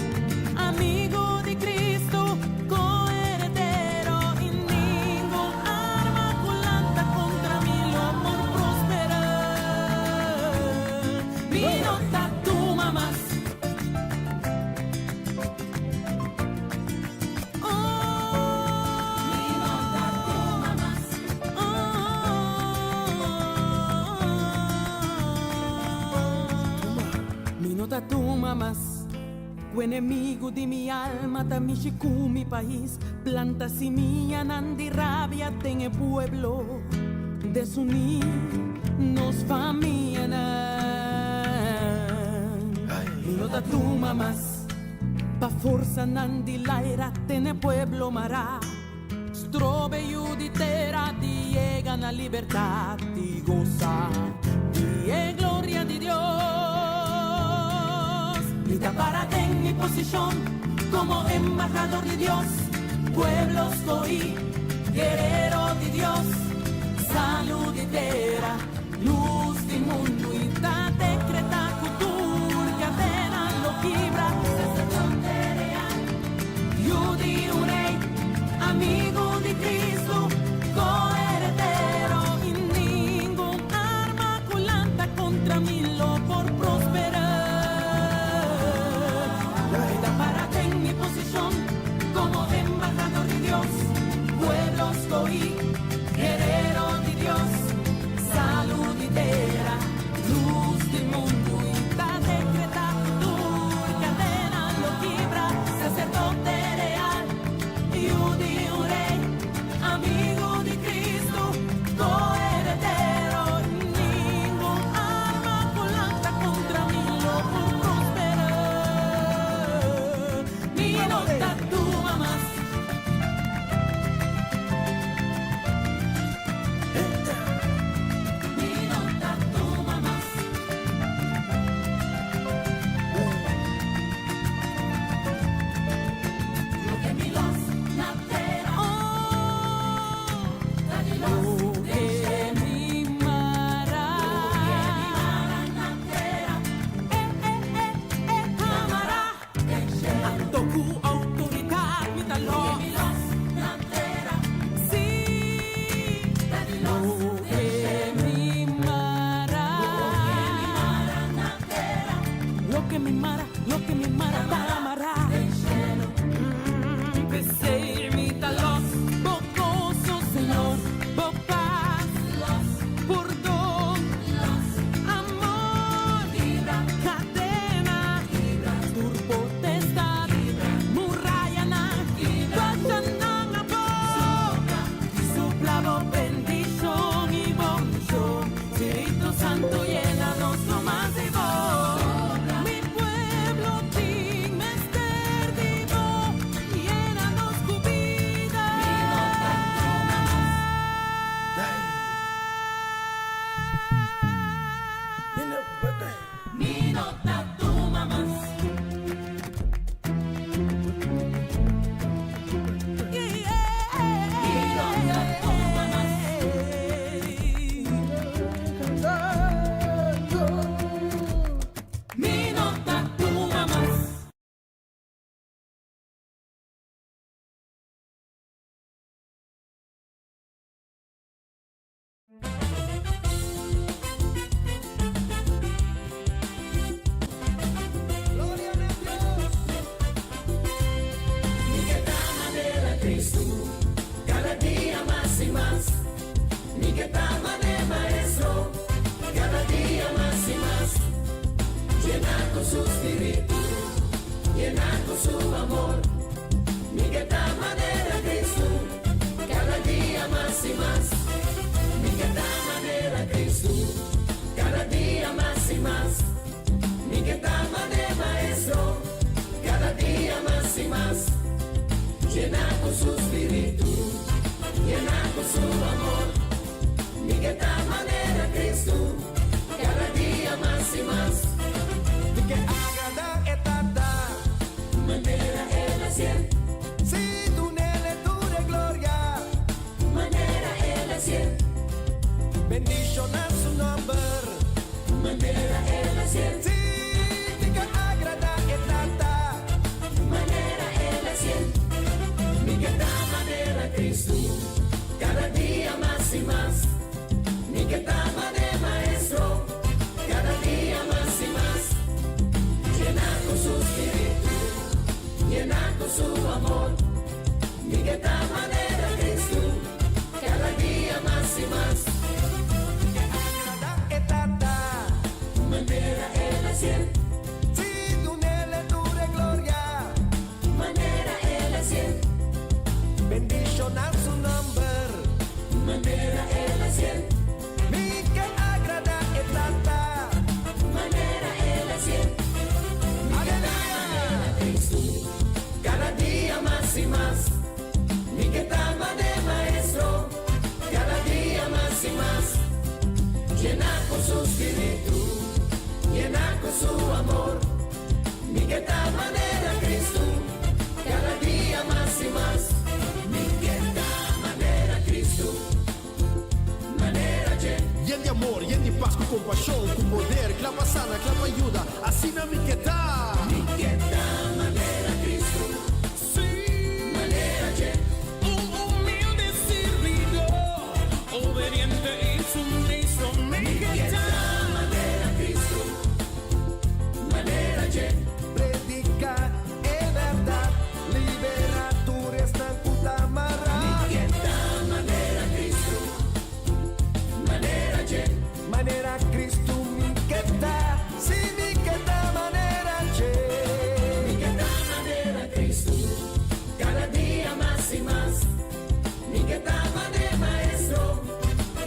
amigu di Kristu, koheredero i ningun arma ku lanta kontra mi lo por prosperá. Mi no ta tuma mas. Mi no ta tuma mas Ku enemigu di mi alma ta mishi ku mi pais Planta simianan di rabia den e pueblo Desuní nos famianan Mi no ta tuma mas Pa forsanan di laira tene pueblo mará, strobe yu di tera di yega na libertad i gosa di e gloria di Dios. Mi ta para den mi posishon komo embahador di Dios, pueblo skohí, guerero di Dios, salu di tera. Lus di mundu i ta dekretá ku tur kadena lo kibra. Saserdote real, yu di un rei, amigu di Kristu, koheredero i ningun arma ku lanta kontra mi lo por prosperá. Mi ta para den mi posishon komo embahador di Dios, pueblo skohí. Cristo, kada dia mas i mas. Mi ke ta manera Maestro, kada dia mas i mas. Yená ku su spiritu, yená ku su amor. Mi ke ta manera Cristo, kada dia mas i mas. Mi ke ta manera Cristo, kada dia mas i mas. Mi ke ta manera Maestro, kada dia mas i mas. Yená ku su spiritu, yená ku su amor. Mi ke ta manera Cristo, kada dia mas i mas. Mi ke agradá e Tata. Manera El a hasié. Si dun'É tur e gloria. Manera El a hasié. Bendishoná su nòmber. Manera El a hasié. Si, mi ke agradá e Tata. Manera El a hasié. Mi ke ta manera Cristo, kada dia mas i mas. Mi ke ta manera Maestro, kada dia mas i mas. Yená ku su spiritu, yená ku su amor. Mi ke ta manera Cristo, kada dia mas i mas. Agradá e Tata. Manera El a hasié. Si dun'É tur e gloria. Manera El a hasié. Bendishoná su nòmber. Manera El a hasié. Mi ke agradá e Tata. Manera El a hasié. Aleluya. Cristo, kada dia mas i mas. Mi ke ta manera Maestro, kada dia mas i mas. Yená ku su spiritu, yená ku su amor. Mi ke ta manera Cristo, kada dia mas i mas. Mi ke ta manera Cristo, manera dje. Yen di amor, yen di pas, ku kompashon, ku poder, kla pa sana, kla pa yuda, asina mi ke ta. Mi ke ta manera Cristo, manera dje. Un humilde sirbidó, obediente i sumiso, mi ke ta manera Cristo, manera dje. Prediká e bèrdat, liberá tur esnan ku ta mará. Mi ke ta manera Cristo, manera dje. Manera Cristo mi ke ta, si mi ke ta manera dje. Mi ke ta manera Cristo, kada dia mas i mas. Mi ke ta manera Maestro,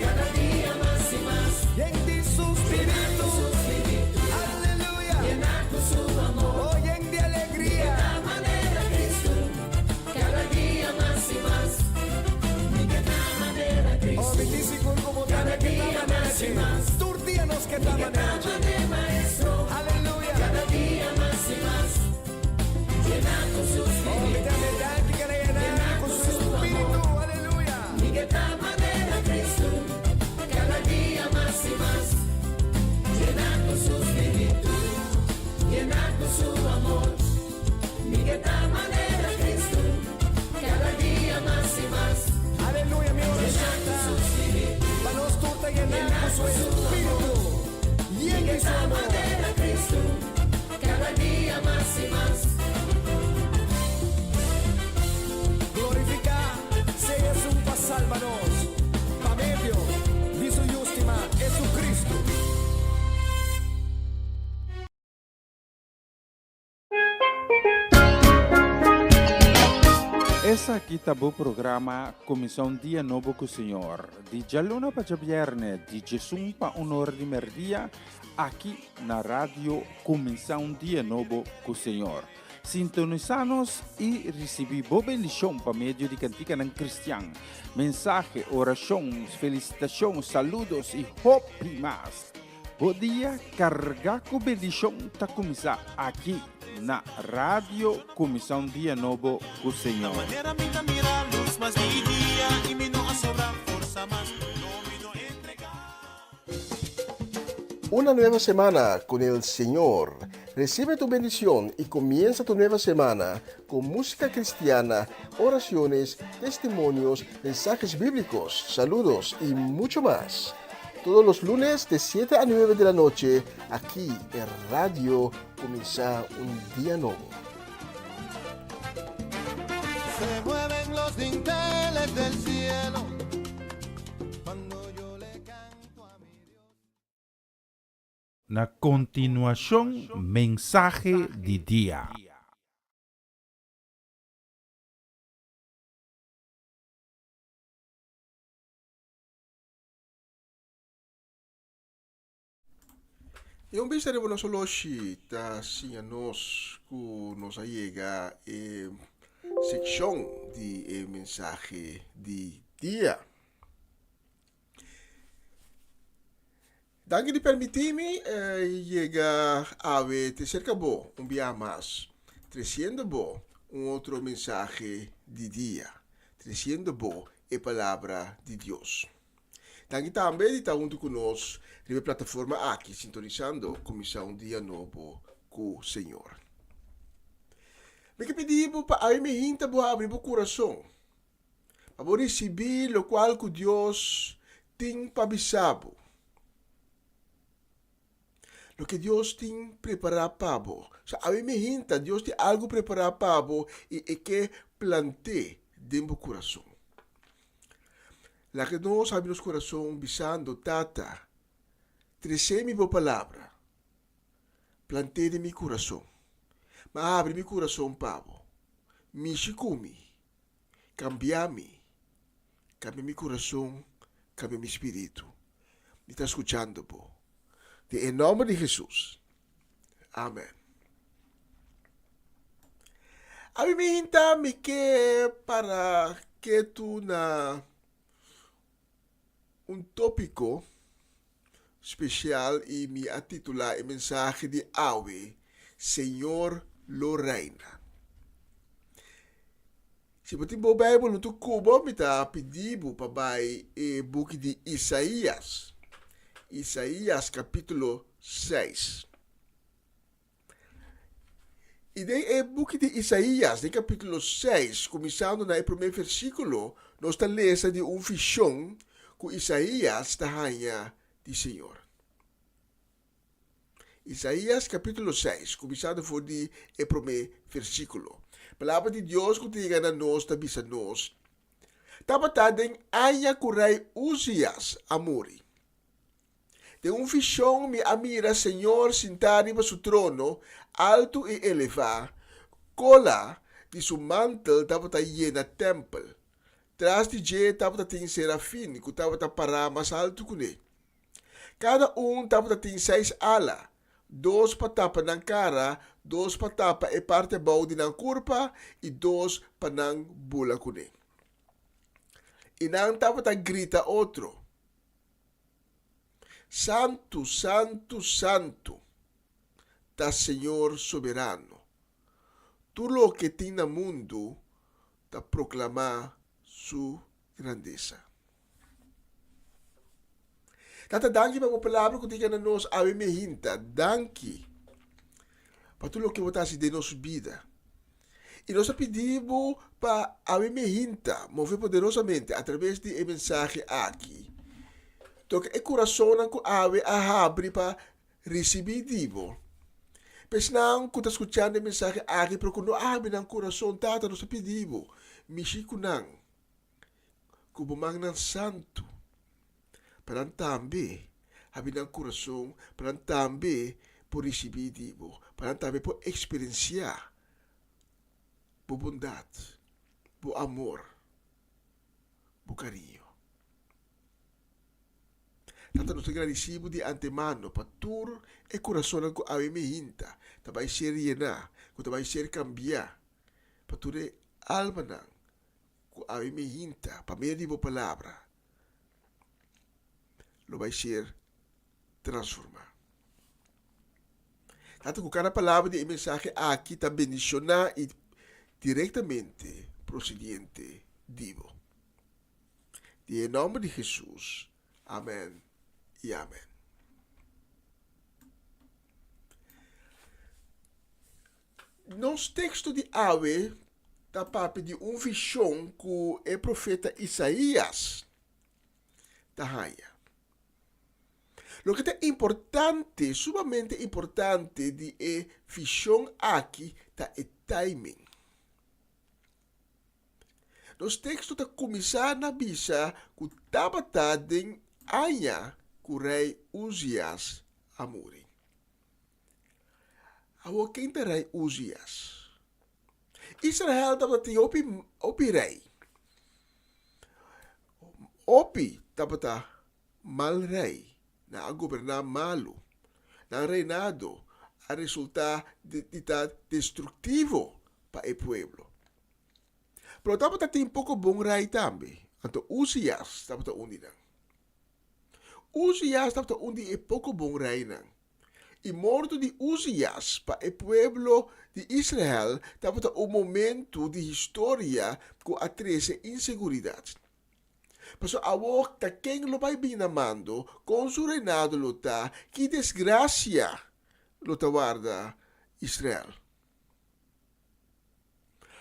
kada dia mas i mas. Yen di su spiritu, Su spiritu, aleluya. yená ku su amor. Oh, yen di alegria. Ta manera Cristo, kada dia mas i mas. Mi ke ta manera Oh, Cristo, mi ta sigur ku bo Kada ke ta dia manera mas i dje. mas. Tur dia nos ke ta Mi ke ta manera dje. manera Maestro, Aleluya. kada dia mas i mas. Yená ku su Oh, mi spiritu, ta danki ku yená ku su spiritu. Aleluya. Mi ke ta manera Cristo, kada dia mas i mas. Yená ku su spiritu, yená ku su amor. Mi ke ta manera Cristo, kada dia mas i mas. Aleluya, mi Yená orashon ku su spiritu, Pa nos tur ta yená ku su spiritu. Yen mi di ke su ta amor. manera Cristo, kada dia mas i mas. Glorifiká sea Esun ku a salba nos. Pa medio di su Yu stimá, Jesucristo. Esaki ta e programa Kuminsá un Dia Nobo ku Señor. Di djaluna pa djabièrnè, di 11 pa 1 or di mèrdia, aki na radio Kuminsá un Dia Nobo ku Señor. Sintonisá nos i risibí bo bendishon pa medio di kantika kristian, mensahe, orashon, felisitashon, saludo i hopi mas. Bo dia kargá ku bendishon ta kuminsá aki na Radio Kuminsá un Dia Nobo ku Señor. Manera mi ta mira lus mas di dia i mi no a sobra forsa mas, no mi no entregá. Una nueva semana con el Señor. Recibe tu bendición y comienza tu nueva semana con música cristiana, oraciones, testimonios, mensajes bíblicos, saludos y mucho más. Todos los lunes de 7 a 9 de la noche, aquí en Radio Comienza un Día Nuevo. Se mueven los Na kontinuashon mensahe di dia. I un bista riba nos oloshi ta siña nos ku nos a yega e sekshon di e mensahe di dia. Danki di permití mi yega awe te serka bo un bia mas, tresiendo bo un otro mensahe di dia, tresiendo bo e palabra di Dios. Danki tambe di ta huntu ku nos riba e plataforma aki sintonisando Kuminsá un Dia Nobo ku Señor. Mi ke pidi bo pa awe mi hinta bo habri bo kurason pa bo risibí lokual ku Dios tin pa bisa bo. Loke Dios tin prepará pa bo. So awe mi hinta Dios tin algu prepará pa bo i e ke plant'é den bo kurason. Laga nos habri nos kurason bisando, Tata, tresé mi bo palabra, plant'é den mi kurason. Mi a habri mi kurason pa bo. Mishi ku mi, kambia mi, kambia mi kurason, kambia mi spiritu. Mi ta skuchando bo. Den e nòmber di Hesus. Amen. Ami mi hinta mi ke para ketu na un tópiko spesial i mi a titulá e mensahe di awe, Señor lo reina. Si bo tin bo Bijbel huntu ku bo, mi ta pidi bo pa bai e buki di Isaías, Isaías kapítulo seis. I den e buki di Isaías, den kapítulo seis, kuminsando na e promé versíkulo, nos ta lesa di un vishon ku Isaías ta haña di Señor. Isaías capítulo 6, kuminsando for di e promé versíkulo. Palabra di Dios ku ta yega na nos ta bisa nos, Tabata den aña ku rei Uzias a muri. Den un vishon mi a mira Señor sintá riba su trono, altu i elevá, kola di su mantel tabata yena tèmpel. Tras di dje tabata tin serafin ku tabata pará mas altu kuné. Kada un tabata tin seis ala, dos pa tapa nan kara, dos pa tapa e parti abou di nan kurpa i dos pa nan bula kuné. I nan tabata grita otro, Santu, santu, santu ta Señor Soberano! Tur loke tin na mundu ta proklamá su grandesa. Tata danki pa bo palabra ku ta yega na nos awe mehinta. Danki pa tur loke bo ta hasi den nos bida. I nos ta pidi bo pa awe mehinta move poderosamente atraves di e mensahe aki. Toka e kurasonnan ku awe a habri pa risibí di bo. Pa esnan ku ta skuchando e mensahe aki pero ku no a habri nan kurason, Tata nos ta pidi bo mishi ku nan. Ku bo mannan santu, pa nan tambe habri nan kurason, pa nan tambe por risibí di bo, pa nan tambe por eksperensiá bo bondat, bo amor, bo kariño. Tata, nos ta gradisí bo di antemano pa tur e kurasonnan ku awe mi hinta ta bai ser yená, ku ta bai ser kambiá, pa tur e almanan ku awe mi hinta pa medio di bo palabra lo bai ser transformá. Tata ku kada palabra di e mensahe aki ta bendishoná i direktamente prosediente di bo. Di e nòmber di Hesus, amèn i amèn. Nos teksto di awe ta papia di un vishon ku e profeta Isaías ta haña. Loke ta importante, sumamente importante di e vishon aki ta e timing. Nos teksto ta kuminsá na bisa ku tabata den aña ku rei Uzias a muri. Awor ken ta rei Uzias? Israel tabata tin hopi hopi rei. Hopi tabata mal rei. Nan a goberná malu. Nan reinado a resultá di ta destruktivo pa e pueblo. Pero tabata tin poko bon rei tambe, anto Uzias tabata un di nan. Uzias tabata un di e poko bon reinan. I morto di Uzias pa e pueblo di Israel tabata un momentu di historia ku a trese inseguridat. Pasobra awor ta ken lo bai bini na mando, kon su reinado lo ta, ki desgrasia lo ta warda Israel.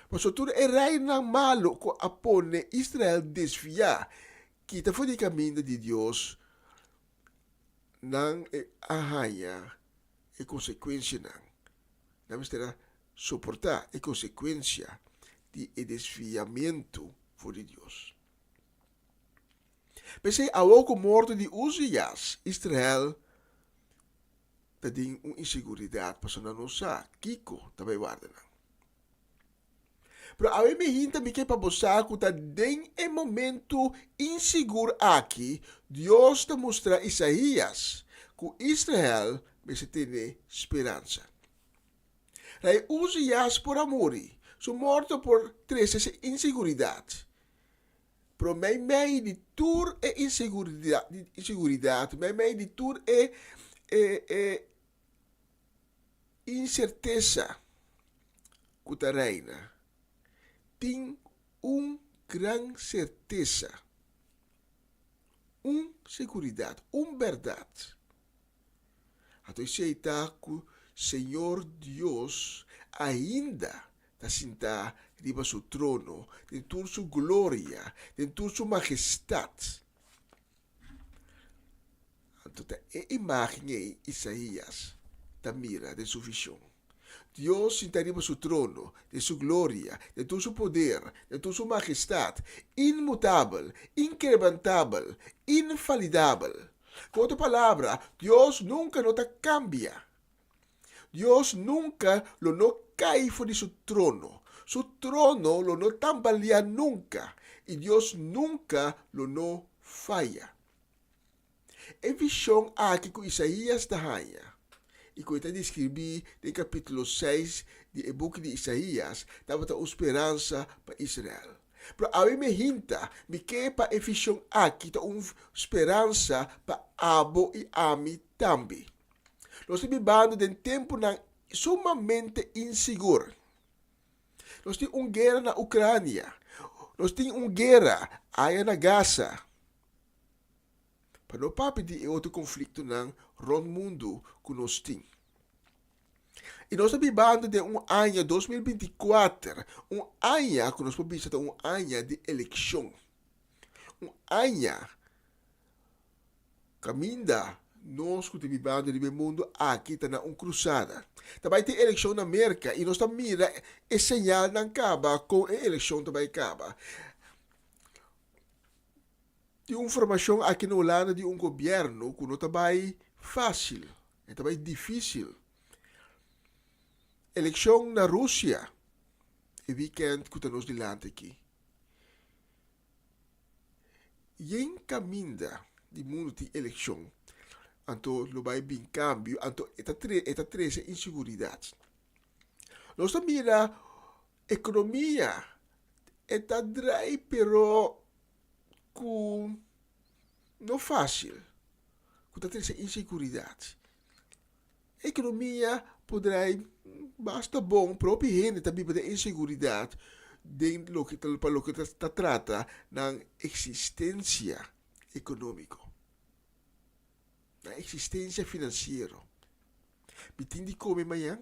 Pasobra tur e reinan malu ku a pone Israel desviá kita for di e kaminda di Dios, nan a haña e konsekuensianan. Nan mester a soportá e konsekuensia di e desviamentu for di Dios. P'esei awor ku morto di Uzias, Israel ta den un inseguridat pasobra nan no sa kiko ta bai warda nan. Pero awe mi hinta mi ke pa bo sa ku ta den e momentu insigur aki Dios ta mustra Isaías ku Israel mester tene speransa. Rei Uzias por a muri, su morto por trese se inseguridat. Pero meimei di tur e inseguridat, meimei di tur e e insertesa ku ta reina, tin un gran sertesa, un seguridat, un bèrdat. Anto esei ta ku Señor Dios ainda ta sintá riba su trono den tur su gloria, den tur su magestat. Anto ta e imágen ei Isaías ta mira den su vishon. Dios sinta riba su trono, den su gloria, den tur su poder, den tur su magestat, inmutabel, inkebrantabel, infalidabel. Ku otro palabra, Dios nunka no ta kambia. Dios nunka lo no kai for di su trono. Su trono lo no tambaleá nunka, i Dios nunka lo no faya. E vishon aki ku Isaías ta haña i ku e ta deskribí den kapítulo seis di e buki di Isaías tabata un speransa pa Israel. Pero awe mi hinta, mi ke pa e vishon aki ta un speransa pa abo i ami tambe. Nos ta bibando den tempunan sumamente insigur. Nos tin un guera na Ucrania. Nos tin un guera aya na Gaza. Pa no papia di e otro conflictonan rond mundu cu nos tin. Y nos ta bibando den un aña 2024, un aña cu nos por bisa ta un aña di eleccion. Un aña Kaminda nos ku ta bibando riba e mundu aki ta na un krusada. Ta bai tin elekshon na Merka i nos ta mira e señalnan kaba kon e elekshon ta bai kaba. Tin un formashon aki na Hulanda di un gobièrnu ku no ta bai fásil, e ta bai difísil. Elekshon na Rusia e wikènt ku ta nos dilanti aki. Yen kaminda di mundu tin elekshon, anto lo bai bin kambio, anto e ta e ta trese inseguridat. Nos ta mira ekonomia e ta drai pero ku no fásil, ku ta trese inseguridat. Ekonomia por drai basta bon, pero hopi hende ta biba den inseguridat den loke ta pa loke ta trata nan eksistensia ekonómiko, nan eksistensia finansiero. Mi tin di kome mañan?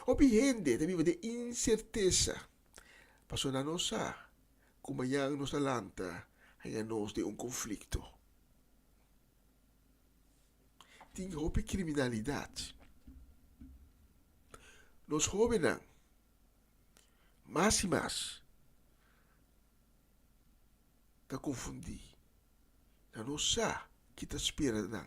Hopi hende ta biba den insertesa pasobra nan no sa ku mañan nos ta lanta haña nos den un konflikto. Tin hopi kriminalidat. Nos hóbennan mas i mas ta konfundí. Nan no sa ki ta spera nan.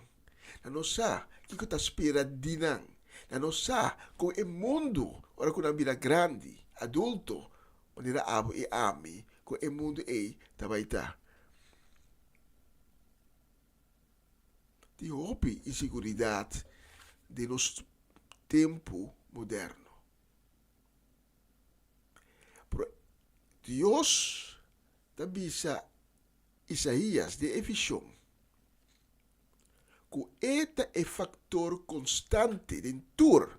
Nan no sa kiko ta spera di nan. Nan no sa kon e mundu, ora ku nan bira grandi, adulto, manera abo i ami, kon e mundu ei ta bai ta. Tin hopi inseguridat den nos tempu moderno. Pero Dios ta bisa Isaías den e vishon ku e ta e faktor konstante den tur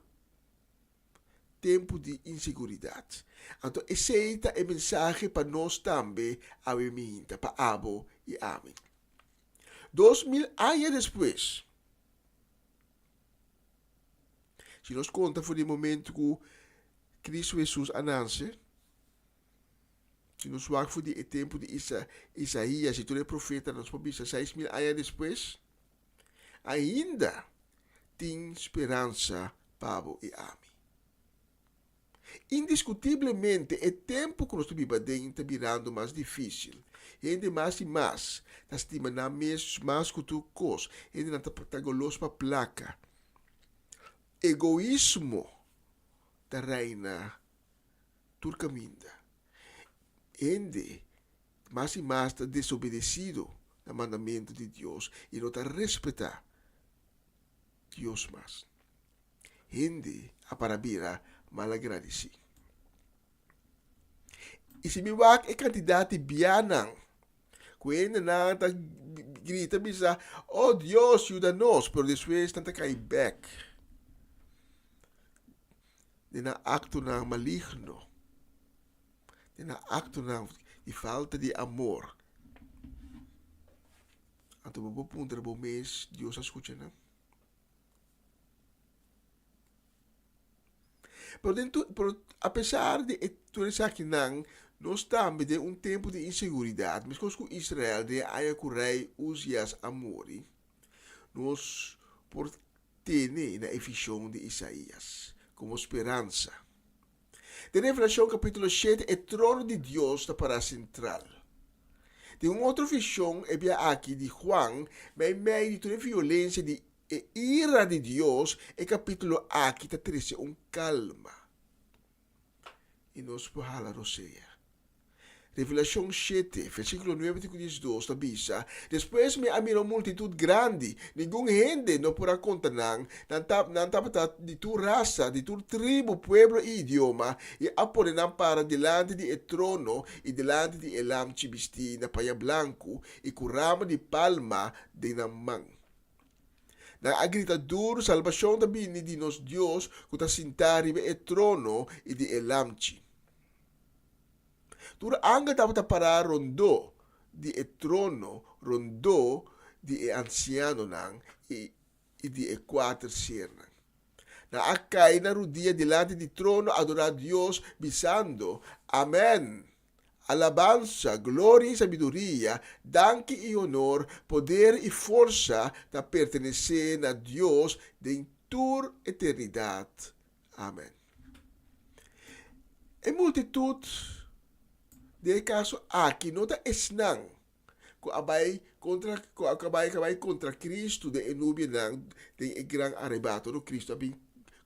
tempu di inseguridat. Anto esei ta e mensahe pa nos tambe awe mihinta, pa abo i ami. 2000 aña despues, si nos konta for di e momentu ku Kristu Hesus a nanse, Si nos wak for di e tempu di Isa, Isaías i tur e profetanan, nos por bisa 6000 aña despues, ainda tin speransa pa bo i ami. Indiskutiblemente e tempu ku nos ta biba aden ta birando mas difísil. Hende mas i mas ta stima nan mes mas ku tur kos. Hendenan ta ta golos pa plaka. Egoismo ta reina tur kaminda. Hende mas i mas ta desobedesido na mandamentu di Dios i no ta respetá Dios mas. Hende a para bira malagradesí. I si mi wak e kantidat di bianan ku hendenan ta grita bisa, Oh Dios, yuda nos, pero despues nan ta kai bèk. Den nan aktonan maligno, den nan aktonan di falta di amor. Anto bo por puntra bo mes, Dios a skucha nan? Pero den tur, pero apesar di e tur esakinan, nos tambe den un tempu di inseguridat, meskos ku Israel den e aña ku rei Uzias a muri, nos por tene na e vishon di Isaías komo speransa. Den Revelashon kapítulo shete e trono di Dios ta pará sentral. Den un otro vishon, e bia aki di Juan, meimei di tur e violensia di e ira di Dios, e kapítulo aki ta trese un kalma. I nos por hala rosea. Revelashon shete, versíkulo nuebe te ku diesdos ta bisa, Despues mi a mira un multitut grandi, ningun hende no por a konta nan, nan ta nan tabata di tur rasa, di tur tribu, pueblo i idioma, i a pone nan para dilanti di e trono i dilanti di e Lamchi bistí na paña blanku i ku rama di palma den nan man. Nan a grita duru, Salbashon ta bini di nos Dios ku ta sintá riba e trono i di e Lamchi. Tur angel tabata pará rondó di e trono, rondó di e ansianonan i di e kuater sernan. Nan a kai na rudia dilanti di trono adorá Dios, bisando, Amèn! Alabansa, gloria i sabiduria, danki i honor, poder i forsa ta pertenesé na Dios den tur eternidat. Amèn. E multitut den e kaso aki no ta esnan ku a bai kontra ku a bai ku a bai kontra Kristu den e nubianan den e gran arebato no Kristu a bin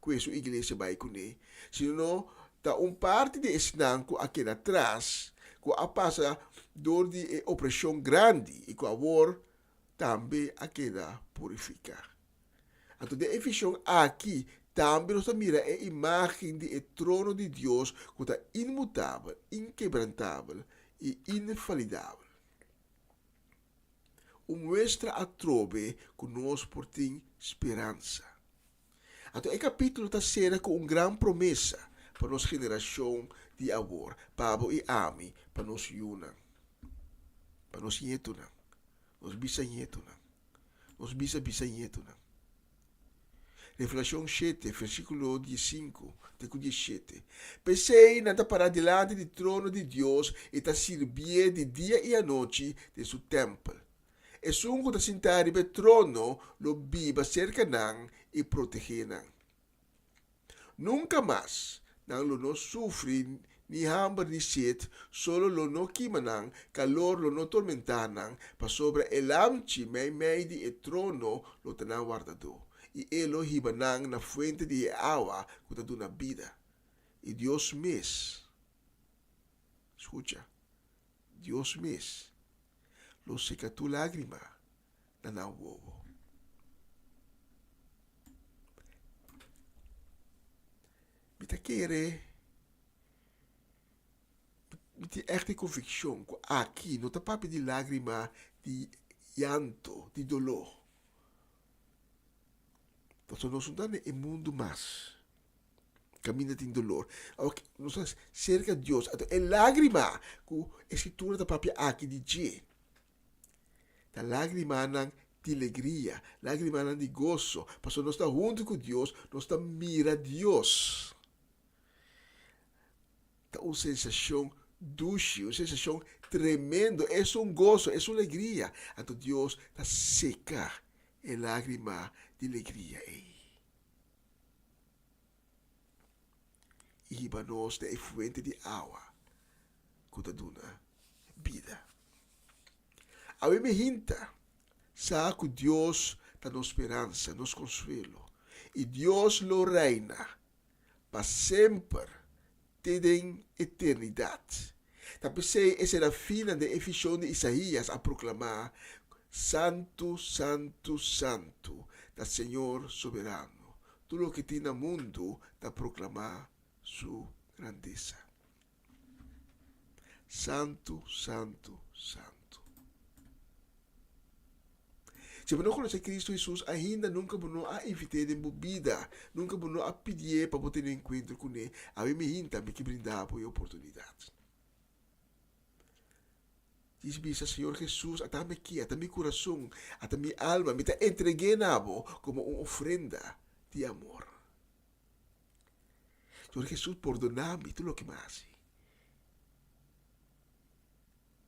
ku e su iglesia bai kuné, sino ta un parti di esnan ku a keda atras, ku a pasa dor di e opreshon grandi i ku awor tambe a keda purifiká. Anto den e vishon aki tambe nos ta mira e imágen di e trono di Dios ku ta inmutabel, inkebrantabel i infalidabel. Un muestra atrobe ku nos por tin speransa. Anto e kapítulo ta sera ku un gran promesa pa nos generashon di awor, pa abo i ami, pa nos yunan, pa nos ñetunan, nos bisañetunan. Nos bisa bisañetunan. Revelashon shete, versíkulo diesinku te ku dieshete. P'esei nan ta pará dilanti di trono di Dios i ta sirbié di dia i anochi den su tèmpel. Esun ku ta sintá riba e trono lo biba serka nan i protegé nan. Nunka mas nan lo no sufri ni hamber ni set, solo lo no kima nan, kalor lo no tormentá nan, pasobra e Lamchi meimei di e trono lo ta nan wardadó. i e lo hiba nan na fuente di e awa ku ta duna bida. I Dios mes, skucha, Dios mes lo seka tur lágrima na nan wowo. Mi ta kere, mi tin ègt e konvikshon ku aki no ta papia di lágrima di yanto, di doló. Pasobra nos no ta na e mundu mas kaminda tin dolor. Awor nos ta serka Dios, anto e lágrima ku e Skritura ta papia aki di dje Ta lágrimanan di legria, lágrimanan di goso, pasobra nos ta huntu ku Dios, nos ta mira Dios. Ta un sensashon dushi, un sensashon tremendo, es un goso, es un legria. Anto Dios ta seka e lágrima di legria ei i hiba nos na e fuente di awa ku ta duna bida. Awe mi hinta sa ku Dios ta nos speransa, nos konsuelo, i Dios lo reina pa semper te den eternidat. Ta p'esei e serafinnan den e vishon di Isaías a proklamá, Santu, santu, santu ta Señor Soberano, tur loke tin na mundu ta proklamá su grandesa. Santu, santu, santu. Si bo no konosé Kristu Hesus ainda, nunka bo no a invit'é den bo bida, nunka bo no a pidié pa bo tene enkuentro kuné. Awe mi hinta, mi ke brinda bo e oportunidat. Djis bisa, Señor Hesus, ata mi aki, ata mi kurason, ata mi alma, mi ta entreg'é na bo komo un ofrenda di amor. Señor Jesús, pordona mi tur loke mi a hasi.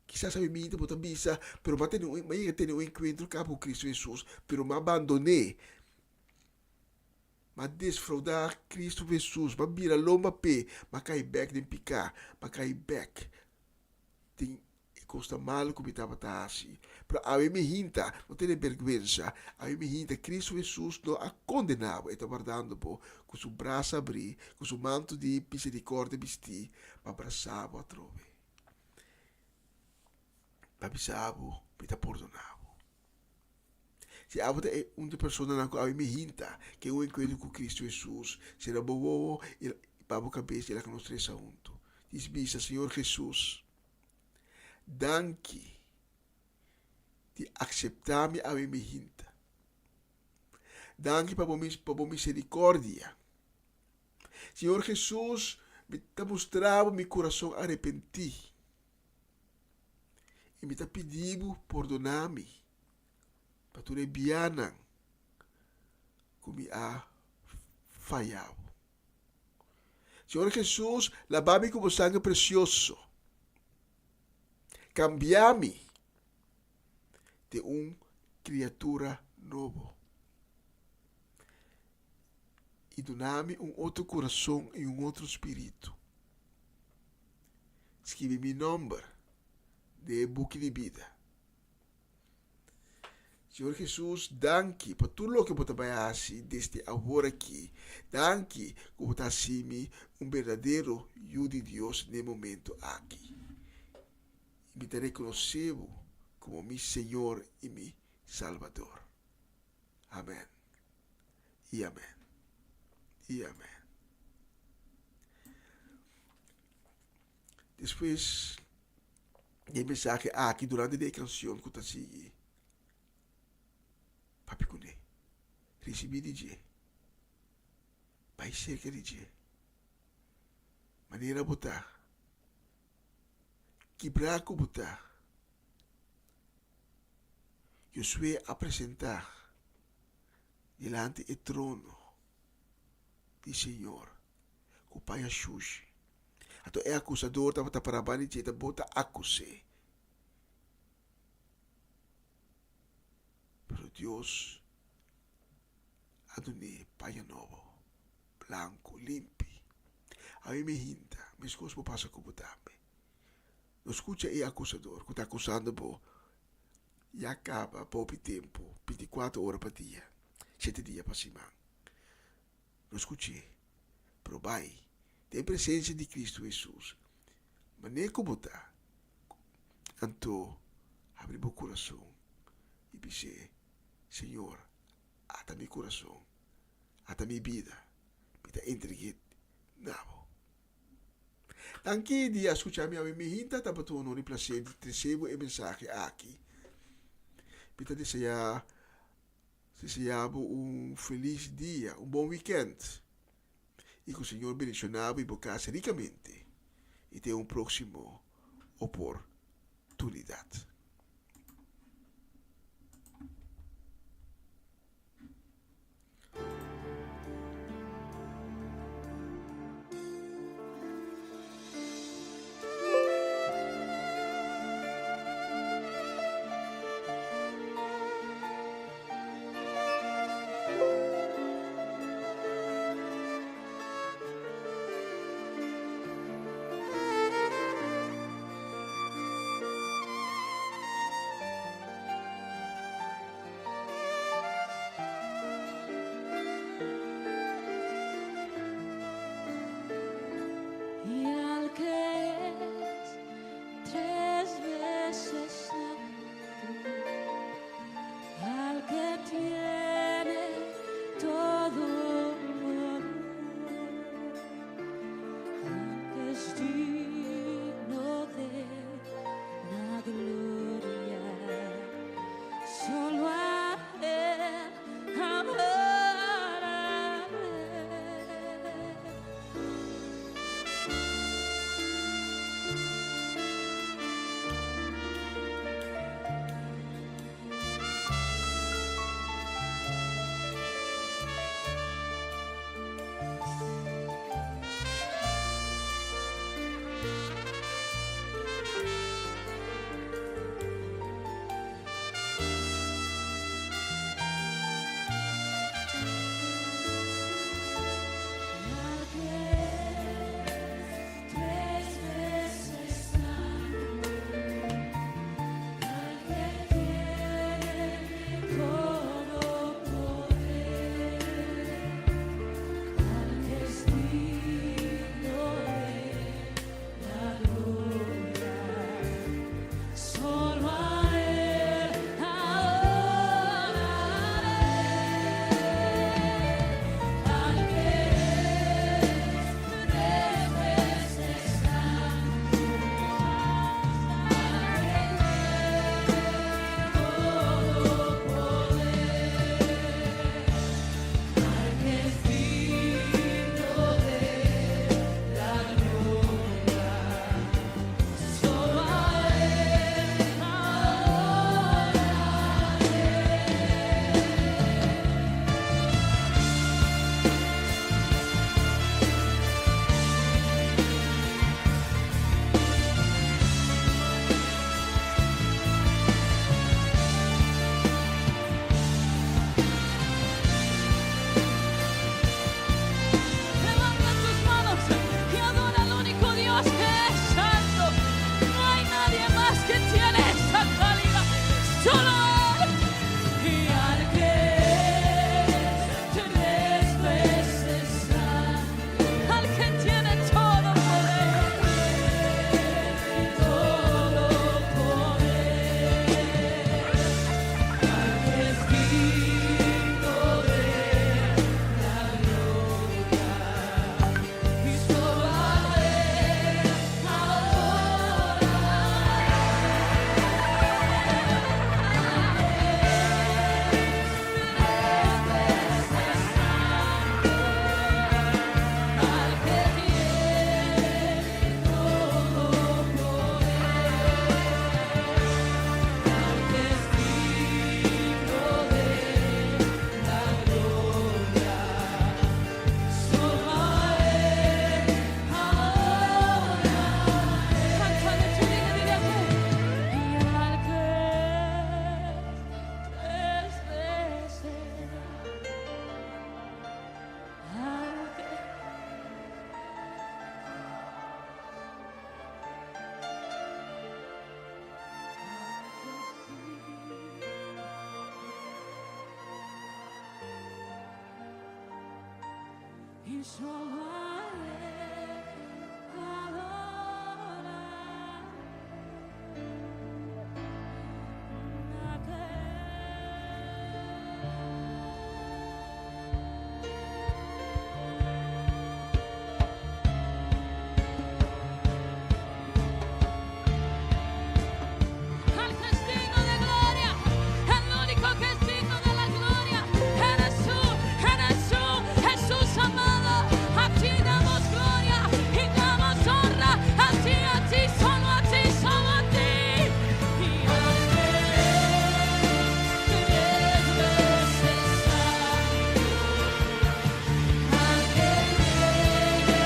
Kisas ami minta bo ta bisa, pero mi a tene un, mi a yega tene un enkuentro kaba ku Kristu Hesus, pero mi a bandon'é. Mi a desfraudá Kristu Hesus, mi a bira lomba p'e, mi a kai bèk den piká, mi a kai bèk den E kos ta malu ku mi tabata hasi. Pero awe mi hinta, no tene bergwensa. Awe mi hinta, Kristu Hesus no a kondená bo, e ta wardando bo ku su brasa abrí, ku su manto di miserikòrdia bistí pa brasá bo atrobe, pa bisa bo, Mi ta pordoná bo. Si abo ta e un di personanan ku awe mi hinta ke un enkuentro ku Kristu Hesus, sera bo wowo i pa bo kabes i laga nos resa huntu. Dis bisa, Señor Hesus, danki di akseptá mi awe mi hinta. Danki pa bo pa bo miserikordia. Señor Hesus, mi ta mustra bo mi kurason arepentí i mi ta pidi bo pordoná mi pa tur e bianan ku mi a faya bo. Señor Hesus, laba mi ku bo sangre presioso. Kambia mi den un kriatura nobo. I duna mi un otro kurason i un otro spiritu. Skibi mi nòmber den e buki di bida. Señor Jesús, danki pa tur loke bo ta bai hasi desde awor aki. Danki ku bo ta hasi mi un berdadero yu di Dios n'e momento aki. I mi ta rekonosé bo komo mi Señor i mi Salbador. Amèn. I amèn. I amèn. Despues di e mensahe aki durante di e kanshon ku ta sigui, papia kuné, risibí di dje, bai serka di dje, manera bo ta, kibrá ku bo ta. Josué a presentá dilanti e trono di Señor ku paña shushi. Anto e akusador tabata pará banda di dje ta bota akus'é. Pero Dios a dun'é paña nobo, blanku, limpi. Ami mi hinta, meskos bo pasa ku bo tambe. No skucha e akusador ku ta akusando bo ya kaba pa hopi tempu, bintikuater ora pa dia. Shete dia pa siman. No skuch'é, pero bai den presensia di Kristu Hesus, manera ku bo ta. Anto habri bo kurason i bis'é, Señor, ata mi kurason, ata mi bida, mi ta entreg'é na bo. Danki di a skucha mi awe. Mi hinta tabata un honor i plaser di trese bo e mensahe aki. Mi ta deseá deseá bo un felis dia, un bon wikènt i ku Señor bendishoná bo i bo kas rikamente i te un próksimo oportunidat. solo a Él adoraré. Al que es digno de gloria, el único que es digno de la gloria, eres tú, eres tú, Jesús amado. A ti damos gloria y damos honra, a ti, a ti, solo a ti, solo a ti. Y al que tres veces santo, al que tiene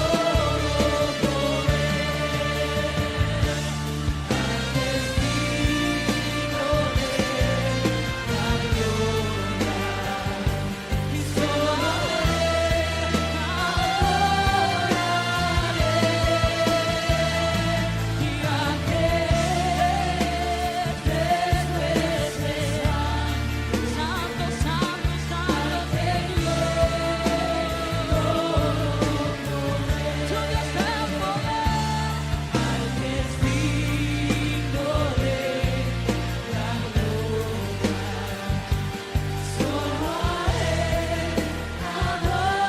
todo poder, al que es digno de la gloria, y solo a Él adoraré. Y al que tres veces santo, santo, santo, Señor, tu Dios del poder, al que es digno de la gloria, solo a Él adoraré.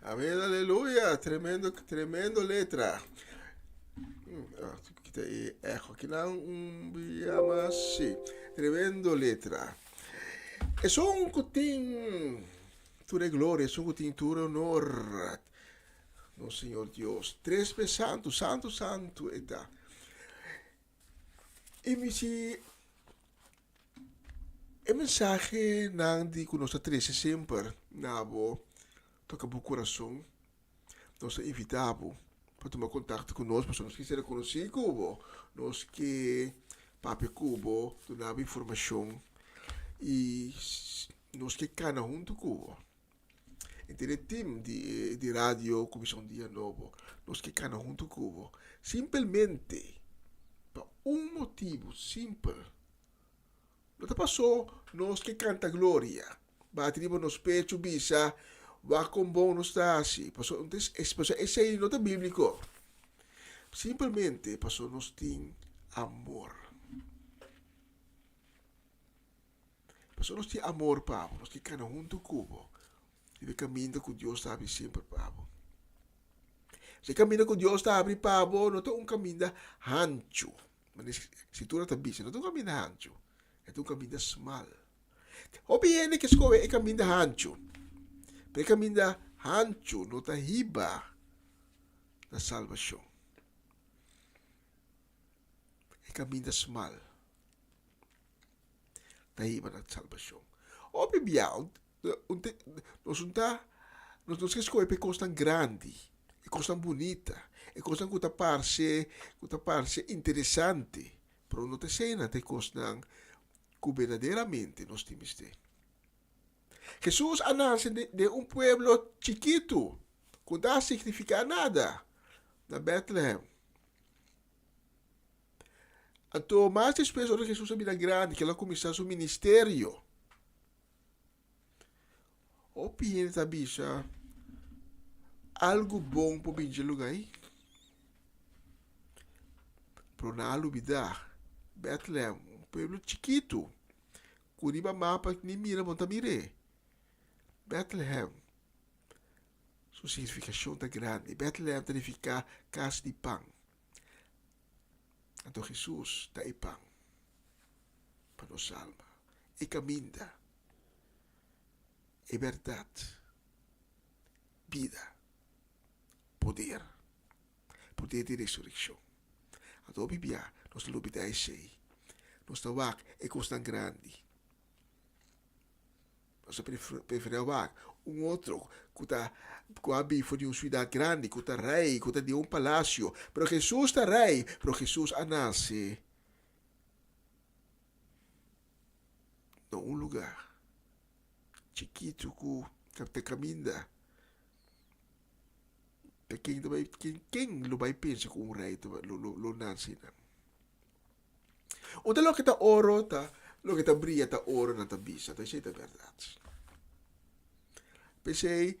Amén, aleluya. Tremendo, tremendo letra. Ah, kita e echo. Aquí na un bia mas. Sí. Tremendo letra. Esun ku tin tur e gloria, esun ku tin tur honor. Nos Señor Dios. Tres bes santu, santu, santu e ta. I mi si e mensahenan di ku nos ta trese semper na bo toka bo kurason, nos ta invitá bo pa tuma kontakto ku nos pasobra nos ke sera konosí ku bo, nos ke papia ku bo, duna bo informashon i nos ke kana huntu ku bo. Henter e team di di radio Comision Dia Nobo nos ke kana huntu ku bo simpelmente pa un motibu simpel no ta paso nos ke kanta gloria bati riba nos pechu bisa wak kon bon nos ta hasi paso paso esei no ta bibliko simpelmente paso nos tin amor. Pasobra nos tin amor pa bo, nos tin kana huntu ku bo riba e kaminda ku Dios ta habri semper pa bo. Si e kaminda ku Dios ta habri pa bo no ta un kaminda hanchu, manera Skritura ta bisa, no ta un kaminda hanchu, e ta un kaminda smal. Hopi hende ke skohe e kaminda hanchu, pero e kaminda hanchu no ta hiba na salbashon. E kaminda smal. ta hiba na salbashon. Hopi bia nos no ta nos no ke skohe pa e kosnan grandi, e kosnan bunita, e kosnan ku ta parse ku ta parse interesante, pero no ta eseinan ta e kosnan ku berdaderamente nos tin mester. Hesus a nase den un pueblo chikitu ku no ta signifiká nada, na Bètlehèm. Anto mas despues ora Hesus a bira grandi ku el a kuminsá su ministerio, hopi hende ta bisa, Algu bon por bin dje lugá ei? Pero nan a lubidá Bètlehèm, un pueblo chikitu ku riba mapa ni mira bo no ta mir'é. Bètlehèm su signifikashon ta grandi. Bètlehèm ta nifiká kas di pan. Anto Hesus ta e pan pa nos alma, e kaminda, e bèrdat, bida, poder, poder di resurekshon. Anto hopi bia nos ta lubidá esei, nos ta wak e kosnan grandi. Nos ta preferá wak un otro ku ta ku a bin for di un siudat grandi, ku ta rei, ku ta den un palasio. Pero Hesus ta rei, pero Hesus a nase na un lugá chikitu ku. Ta kaminda. Ta ken ta bai, ken, ken lo bai pensa ku un rei ta lo, lo, lo nase nan? Unda loke ta oro ta, loke ta bria ta oro nan ta bisa. Ta esei ta bèrdat. P'esei,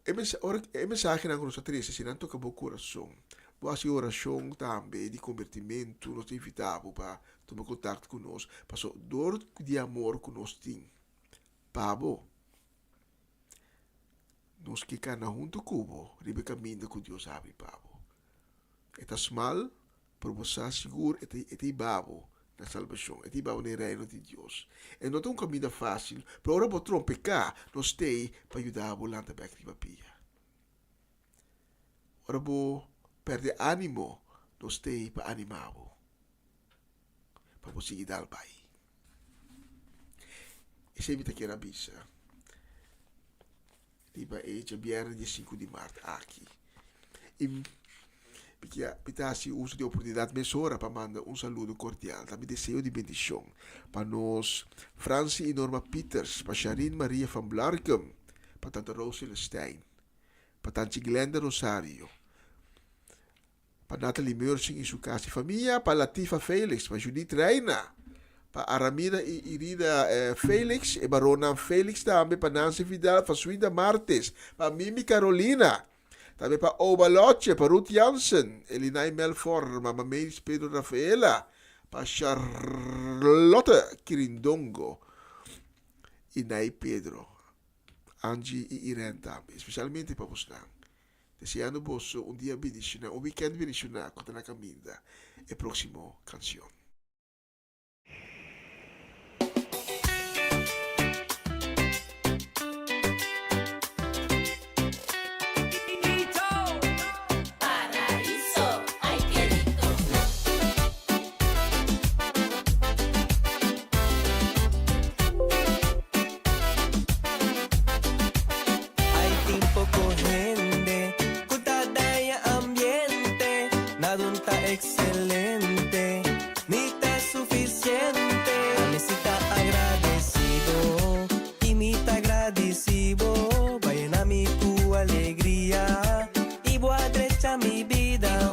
e mensa, ora e mensahenan ku nos ta trese, si nan toka bo kurason, bo hasi orashon tambe di kombertimentu, nos ta invitá bo pa tuma kontakto ku nos, pasobra dor di amor ku nos tin pa bo, nos ke kana huntu ku bo riba e kaminda ku Dios a habri pa bo. E ta smal, pero bo sa sigur e ta e ta hiba bo na salbashon, e ta hiba bo na e Reino di Dios. E no ta un kaminda fásil, pero ora bo trompeká, nos t'ei pa yuda bo lanta bèk riba pia. Ora bo pèrdè ánimo, nos t'ei pa animá bo, pa bo sigui dal bai. Esei mi ta kier a bisa riba e djabièrnè di e sinku di mart aki. I mi kia, mi ta hasi uso di e oportunidat mesora pa manda un saludo kordial, ta mi deseo di bendishon pa nos Francie i Norma Pieters, pa Sharine Maria van Blarkum, pa Tante Rose Celestijn, pa Tanchi Glenda Rosario, Pa Natalie Meursing y su casa y famia, pa Latifa Felix, pa Judith Reina, pa Aramida y Irida Felix, e baronnan Felix tambe, pa Nancy Vidal, pa Swinda Martes, pa Mimi Carolina, tambe pa Oba Lotje, pa Ruth Jansen, Elinay Melfor, Mama Mavis Pedro Rafaela, pa Charlotte Kirindongo y Nay Pedro, Angie y Irene tambe, especialmente pa bosnan. Deseando boso un dia bendiciona, un weekend bendiciona cu ta na caminda e proximo cancion. Paraíso, ay ke rico. Ay tin poko hende ku ta daña ambiente, Nadun ta excelente, ni ta suficiente. Ami si ta agradecido y mi ta gradici bo, Bo a yena mi ku alegria y bo a drecha mi bida.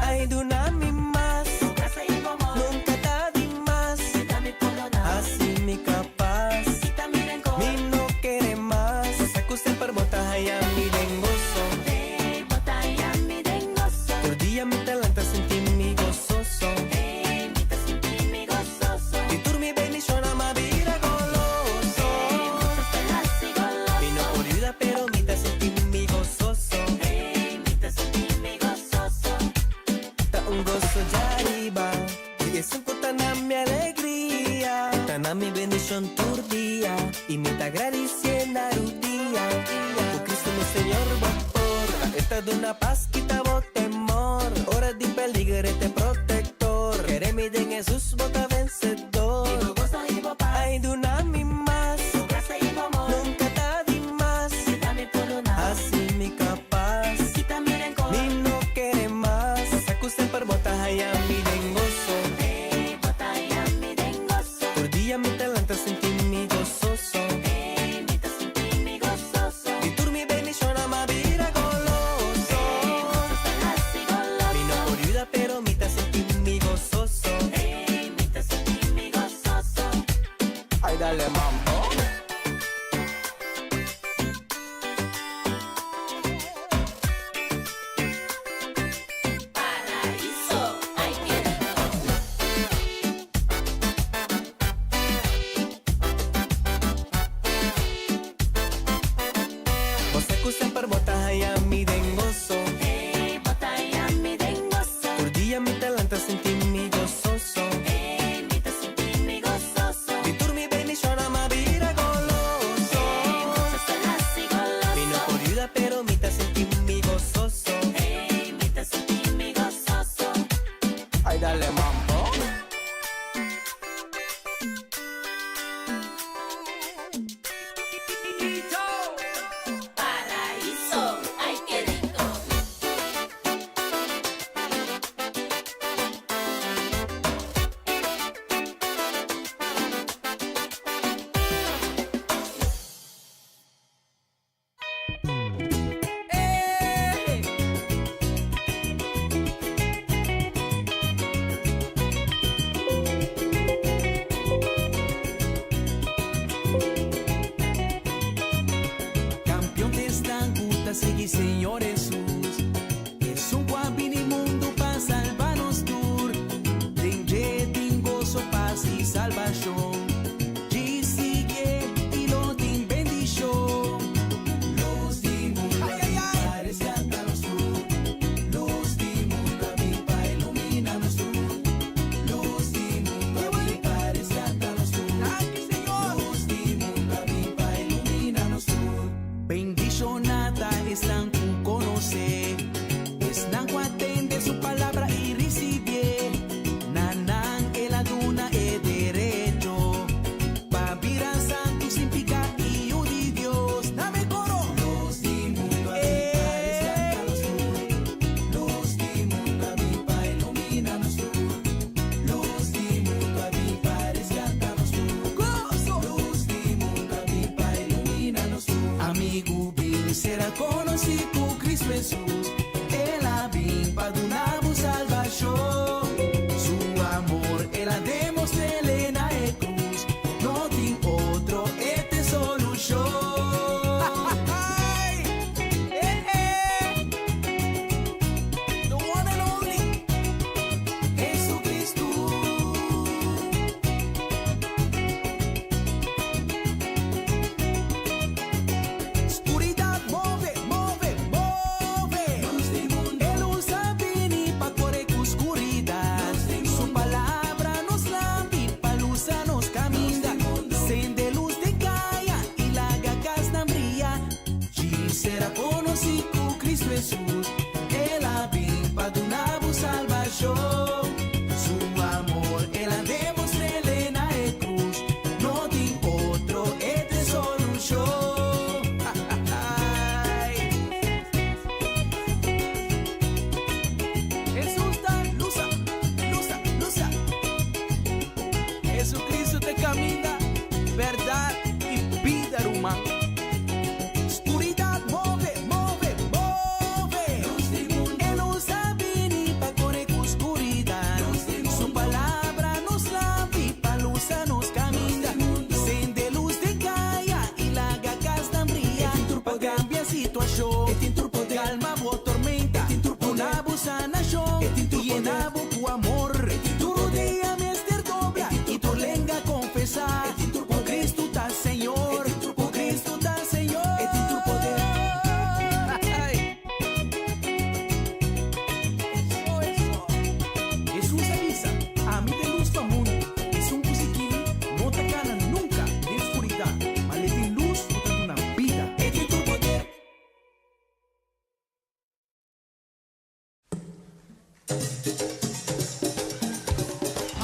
Ay duna mi mas, nunca ta di mas, Haci mi capaz. Mi no kere mas. Bo sa ku semper bo ta haya mi den goso. Tur dia mi ta lanta sinti mi gososo. Di tur mi bendishonnan m'a bira goloso. Mi no por yuda pero mi ta sinti mi gososo. Ta un goso djariba. Di esun ku ta na mi alegria. Ta na mi bendishon tur dia. I mi ta gradisié na rudia. Ku Kristu mi Señor bo por. Ta e ta duna pas kita bo temor. Ora di peliger e ta e protektor. Kere mi den Hesus bo ta vensedor. Ai duna mi mas. Nunka ta di mas. Hasi mi kapas. Mi no kere mas. Sa ku semper bo ta haya mi den goso. Tur dia mi ta lanta sinti mi gososo. Di tur mi bendishonnan m'a bira goloso. Mi no por yuda pero mi ta sinti mi gososo. Ay dale mambo. Paraíso, ay ke rico. Bo sa ku semper bo ta haya mi den goso. Ey, bo ta haya mi den goso. Tur dia mi ta lanta sinti mi gososo. Ey, mi ta sinti mi gososo. Di tur mi bendishonnan m'a bira.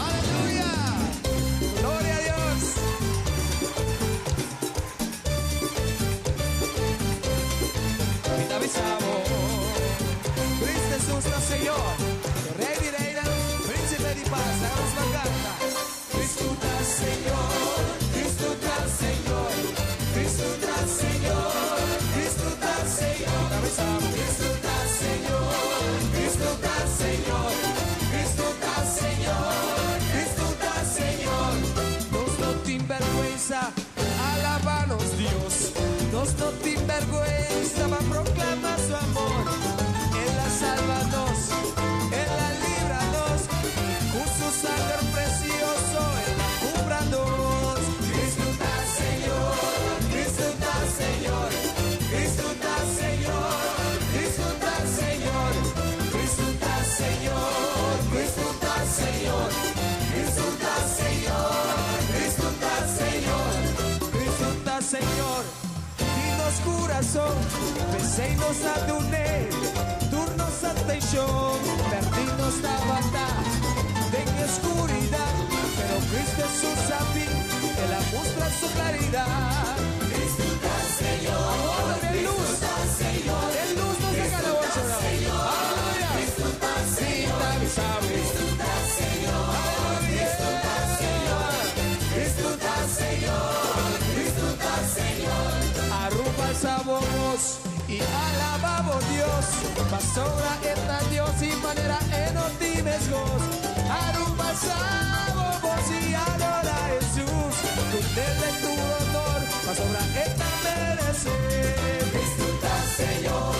Aleluya! Gloria a Dios! Mi ta bisa bo, Cristo Jesus ta Señor, Rey di Reynan, Príncipe di Paz. Laga nos ban canta. Cristo ta Señor, Cristo ta Señor, Cristo ta Señor, Cristo ta Señor. Mi ta bisa bo, Cristo ta Señor, Cristo ta Señor, Cristo ta Señor, Cristo ta Señor. Nos no tin berguensa, alaba nos Dios. Nos no tin berguensa pa proclama su amor. El a salva nos, El a libra nos, cu su sanger precioso El a cumpra nos. Cristo ta Señor, Cristo ta Señor, Cristo ta Señor, Cristo ta Señor, Cristo ta Señor, Cristo ta Señor, Cristo ta Señor, Cristo ta Señor, Cristo ta Señor. Di nos curason, p'esey nos a dun'e, tur nos atencion, perdi nos tabata den oscuridad, pero Cristo Jesus a bin, El a mustra su claridad. Cristo ta Señor, amor de luz, Señor, de luz nos saca la voz, Señor, aleluya, Cristo ta Señor, Cristo ta Señor, Cristo ta Señor, Cristo ta Señor, Cristo ta Señor. Aruba alsa bo voz y alaba bo Dios, pasobra E ta Dios y manera E no tin mescos. Aruba alsa bo voz y adora Jesus, dun'E tur honor, pasobra E ta merece. Cristo ta Señor,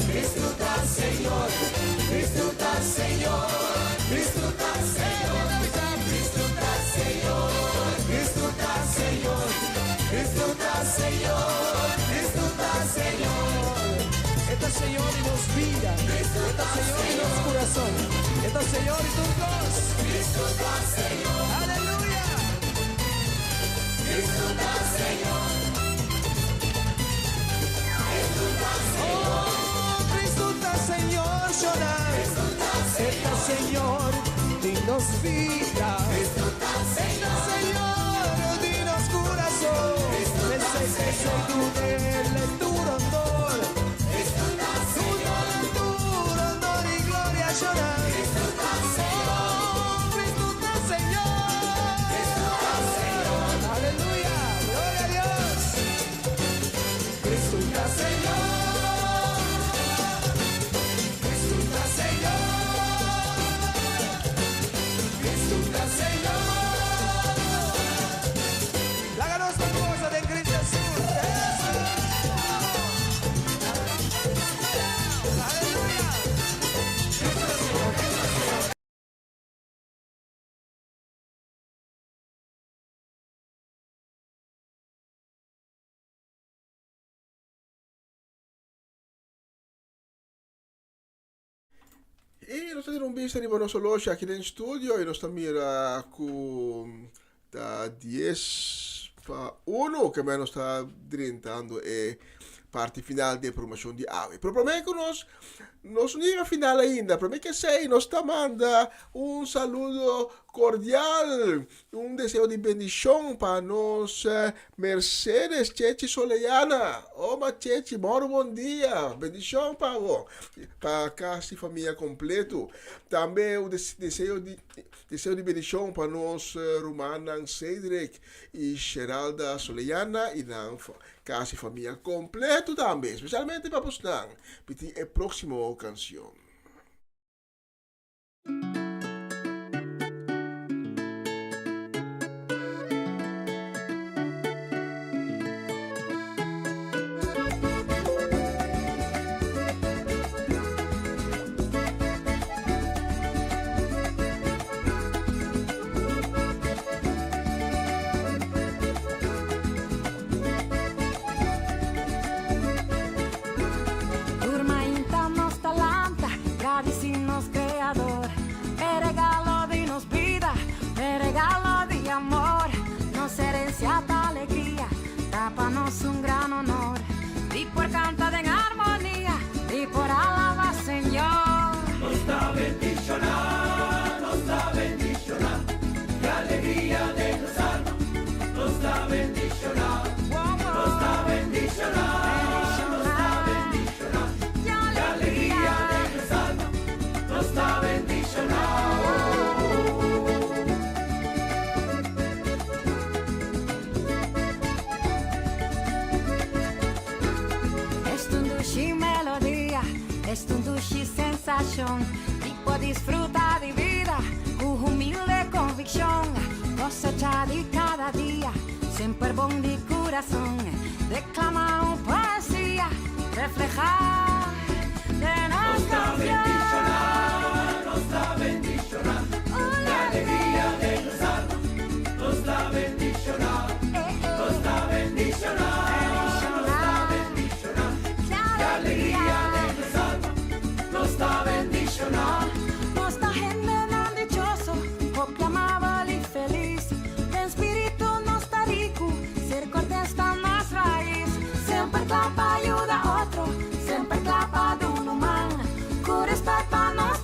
Cristo ta Señor, Cristo ta Señor, Cristo ta Señor, Cristo ta Señor, Cristo ta Señor, Cristo ta Señor, Cristo ta Señor. E ta Señor di nos bida, E ta Señor di nos curason, E ta Señor di tur cos. Cristo ta Señor. Aleluya. Cristo ta Señor. Cristo ta Señor. Oh, Cristo ta Señor, chora. E ta Señor di nos bida. Cristo ta Señor. Señor di nos curason. P'esey, p'esey dun'E tur honor. Dun'E tur honor y gloria, chora. Cristo ta Señor. Oh, Cristo ta Señor. Cristo ta Señor. Aleluya. Gloria a Dios. Cristo ta Señor. Cristo ta Señor. Cristo ta Señor. Laga nos goza den Cristo Jesus. Eso. Aleluya. Cristo Señor, Cristo Señor. Y nos ta tira un bista riba nos oloshi aki den studio y nos ta mira cu ta 10 pa 1 ke men nos ta drentando e parti final di e programacion di awe. Pero prome cu nos nos no yega final ainda, prome ke esey nos ta manda un saludo cordial, un deseo di bendicion pa nos Mercedes Chechi Soleana. Oma Chechi, moro bon dia, bendicion pa bo, pa casi famia completo. Tambe un deseo di deseo di bendicion pa nos rumannan Cedric y Sheralda Soleana y nan casi famia completo tambe, especialmente pa bosnan. Piti e proximo cancion. Tur mainta nos ta lanta, gradici nos Creador. E regalo di nos bida, e regalo di amor. Nos herencia ta alegria, ta pa nos un gran honor. Di por canta den armonia, di por alaba Señor. Nos ta bendiciona. Cosecha di cada dia, semper bon di curason, declama un poesia, refleha den nos cancion. Nos ta bendiciona, e alegria di nos alma, nos ta bendiciona, nos ta bendiciona, nos ta bendiciona, e alegria di nos alma, nos ta bendiciona. Nos ta hendenan dichoso, hopi amabel y feliz. Den spirito nos ta rico, ser cortes ta nos rais. Semper cla pa yuda otro, semper cla pa duna man. Cu respet pa nos.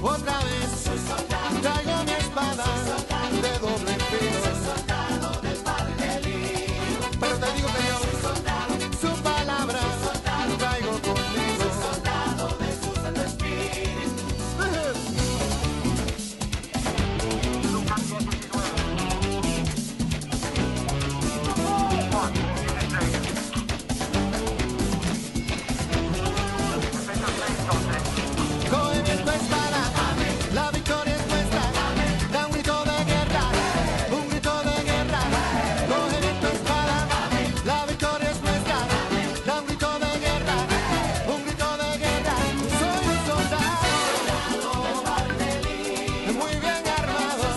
Otra vez, soy soldado, traigo mi espada soy soldado, de doble filo. Soy soldado del Padre del Hijo. Pero te digo que yo soy soldado, su palabra soy soldado, traigo conmigo. Soy soldado de su Santo Espíritu. Coge bien tu espada, la victoria es nuestra. Da un grito de guerra, un grito de guerra. Coge bien tu espada, la victoria es nuestra. Da un grito de guerra, un grito de guerra. Soy un soldado, muy bien armado,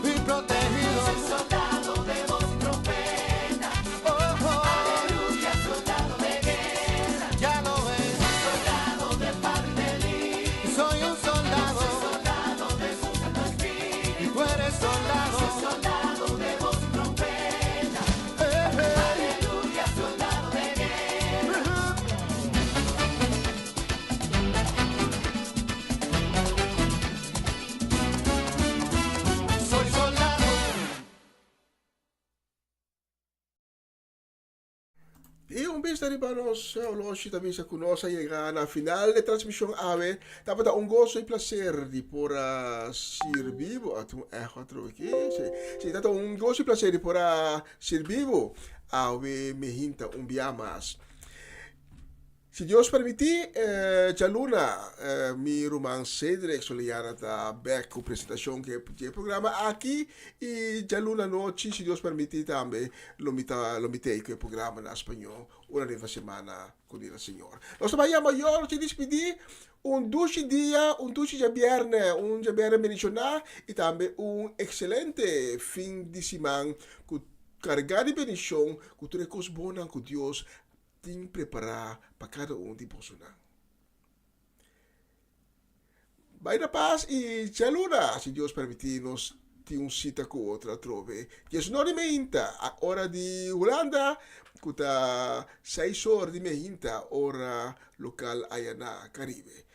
y protegido. Soy soldado de voz y trompeta. Oh, oh. Aleluya, soldado de guerra. Ya lo ves. Soy soldado del Padre y del Hijo. Soy un soldado. Soy soldado de su Santo Espíritu. Y tú eres soldado. Soy soldado de voz y trompeta. Aleluya, soldado de guerra. Soy soldado. I un bista riba nos oloshi ta bisa ku nos a yega na final de transmishon awe. Tabata un goso i plaser di por a sirbi bo. A tin un echo atrobe aki. Si, si, tabata un goso i plaser di por a sirbi bo awe mehinta un bia mas. Si Dios permití, djaluna mi ruman Cedric Soliana ta bek ku presentashon di e programa aki i djaluna anochi, si Dios permití tambe, lo mi ta lo mi t'ei ku e programa na spañó ora riba semana ku dira Señor. Nos ta bai yama yo, nos ta dispidí. Un dushi dia, un dushi djabièrnè, un djabièrnè bendishoná i tambe un ekselente fin di siman ku kargá di bendishon ku tur e kos bonnan ku Dios tin prepará pa kada un di bosonan. Bai na pas i djaluna, si Dios permití, nos tin un sita ku otro atrobe. Diesnor di meinta, a ora di Hulanda, ku ta seis or di meinta, ora lokal aya na Karibe.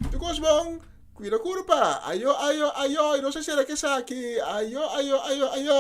Tur kos bon, kuida kurpa. Ayo, ayo, ayo, i nos a sera ku esaki. Ayo, ayo, ayo, ayo.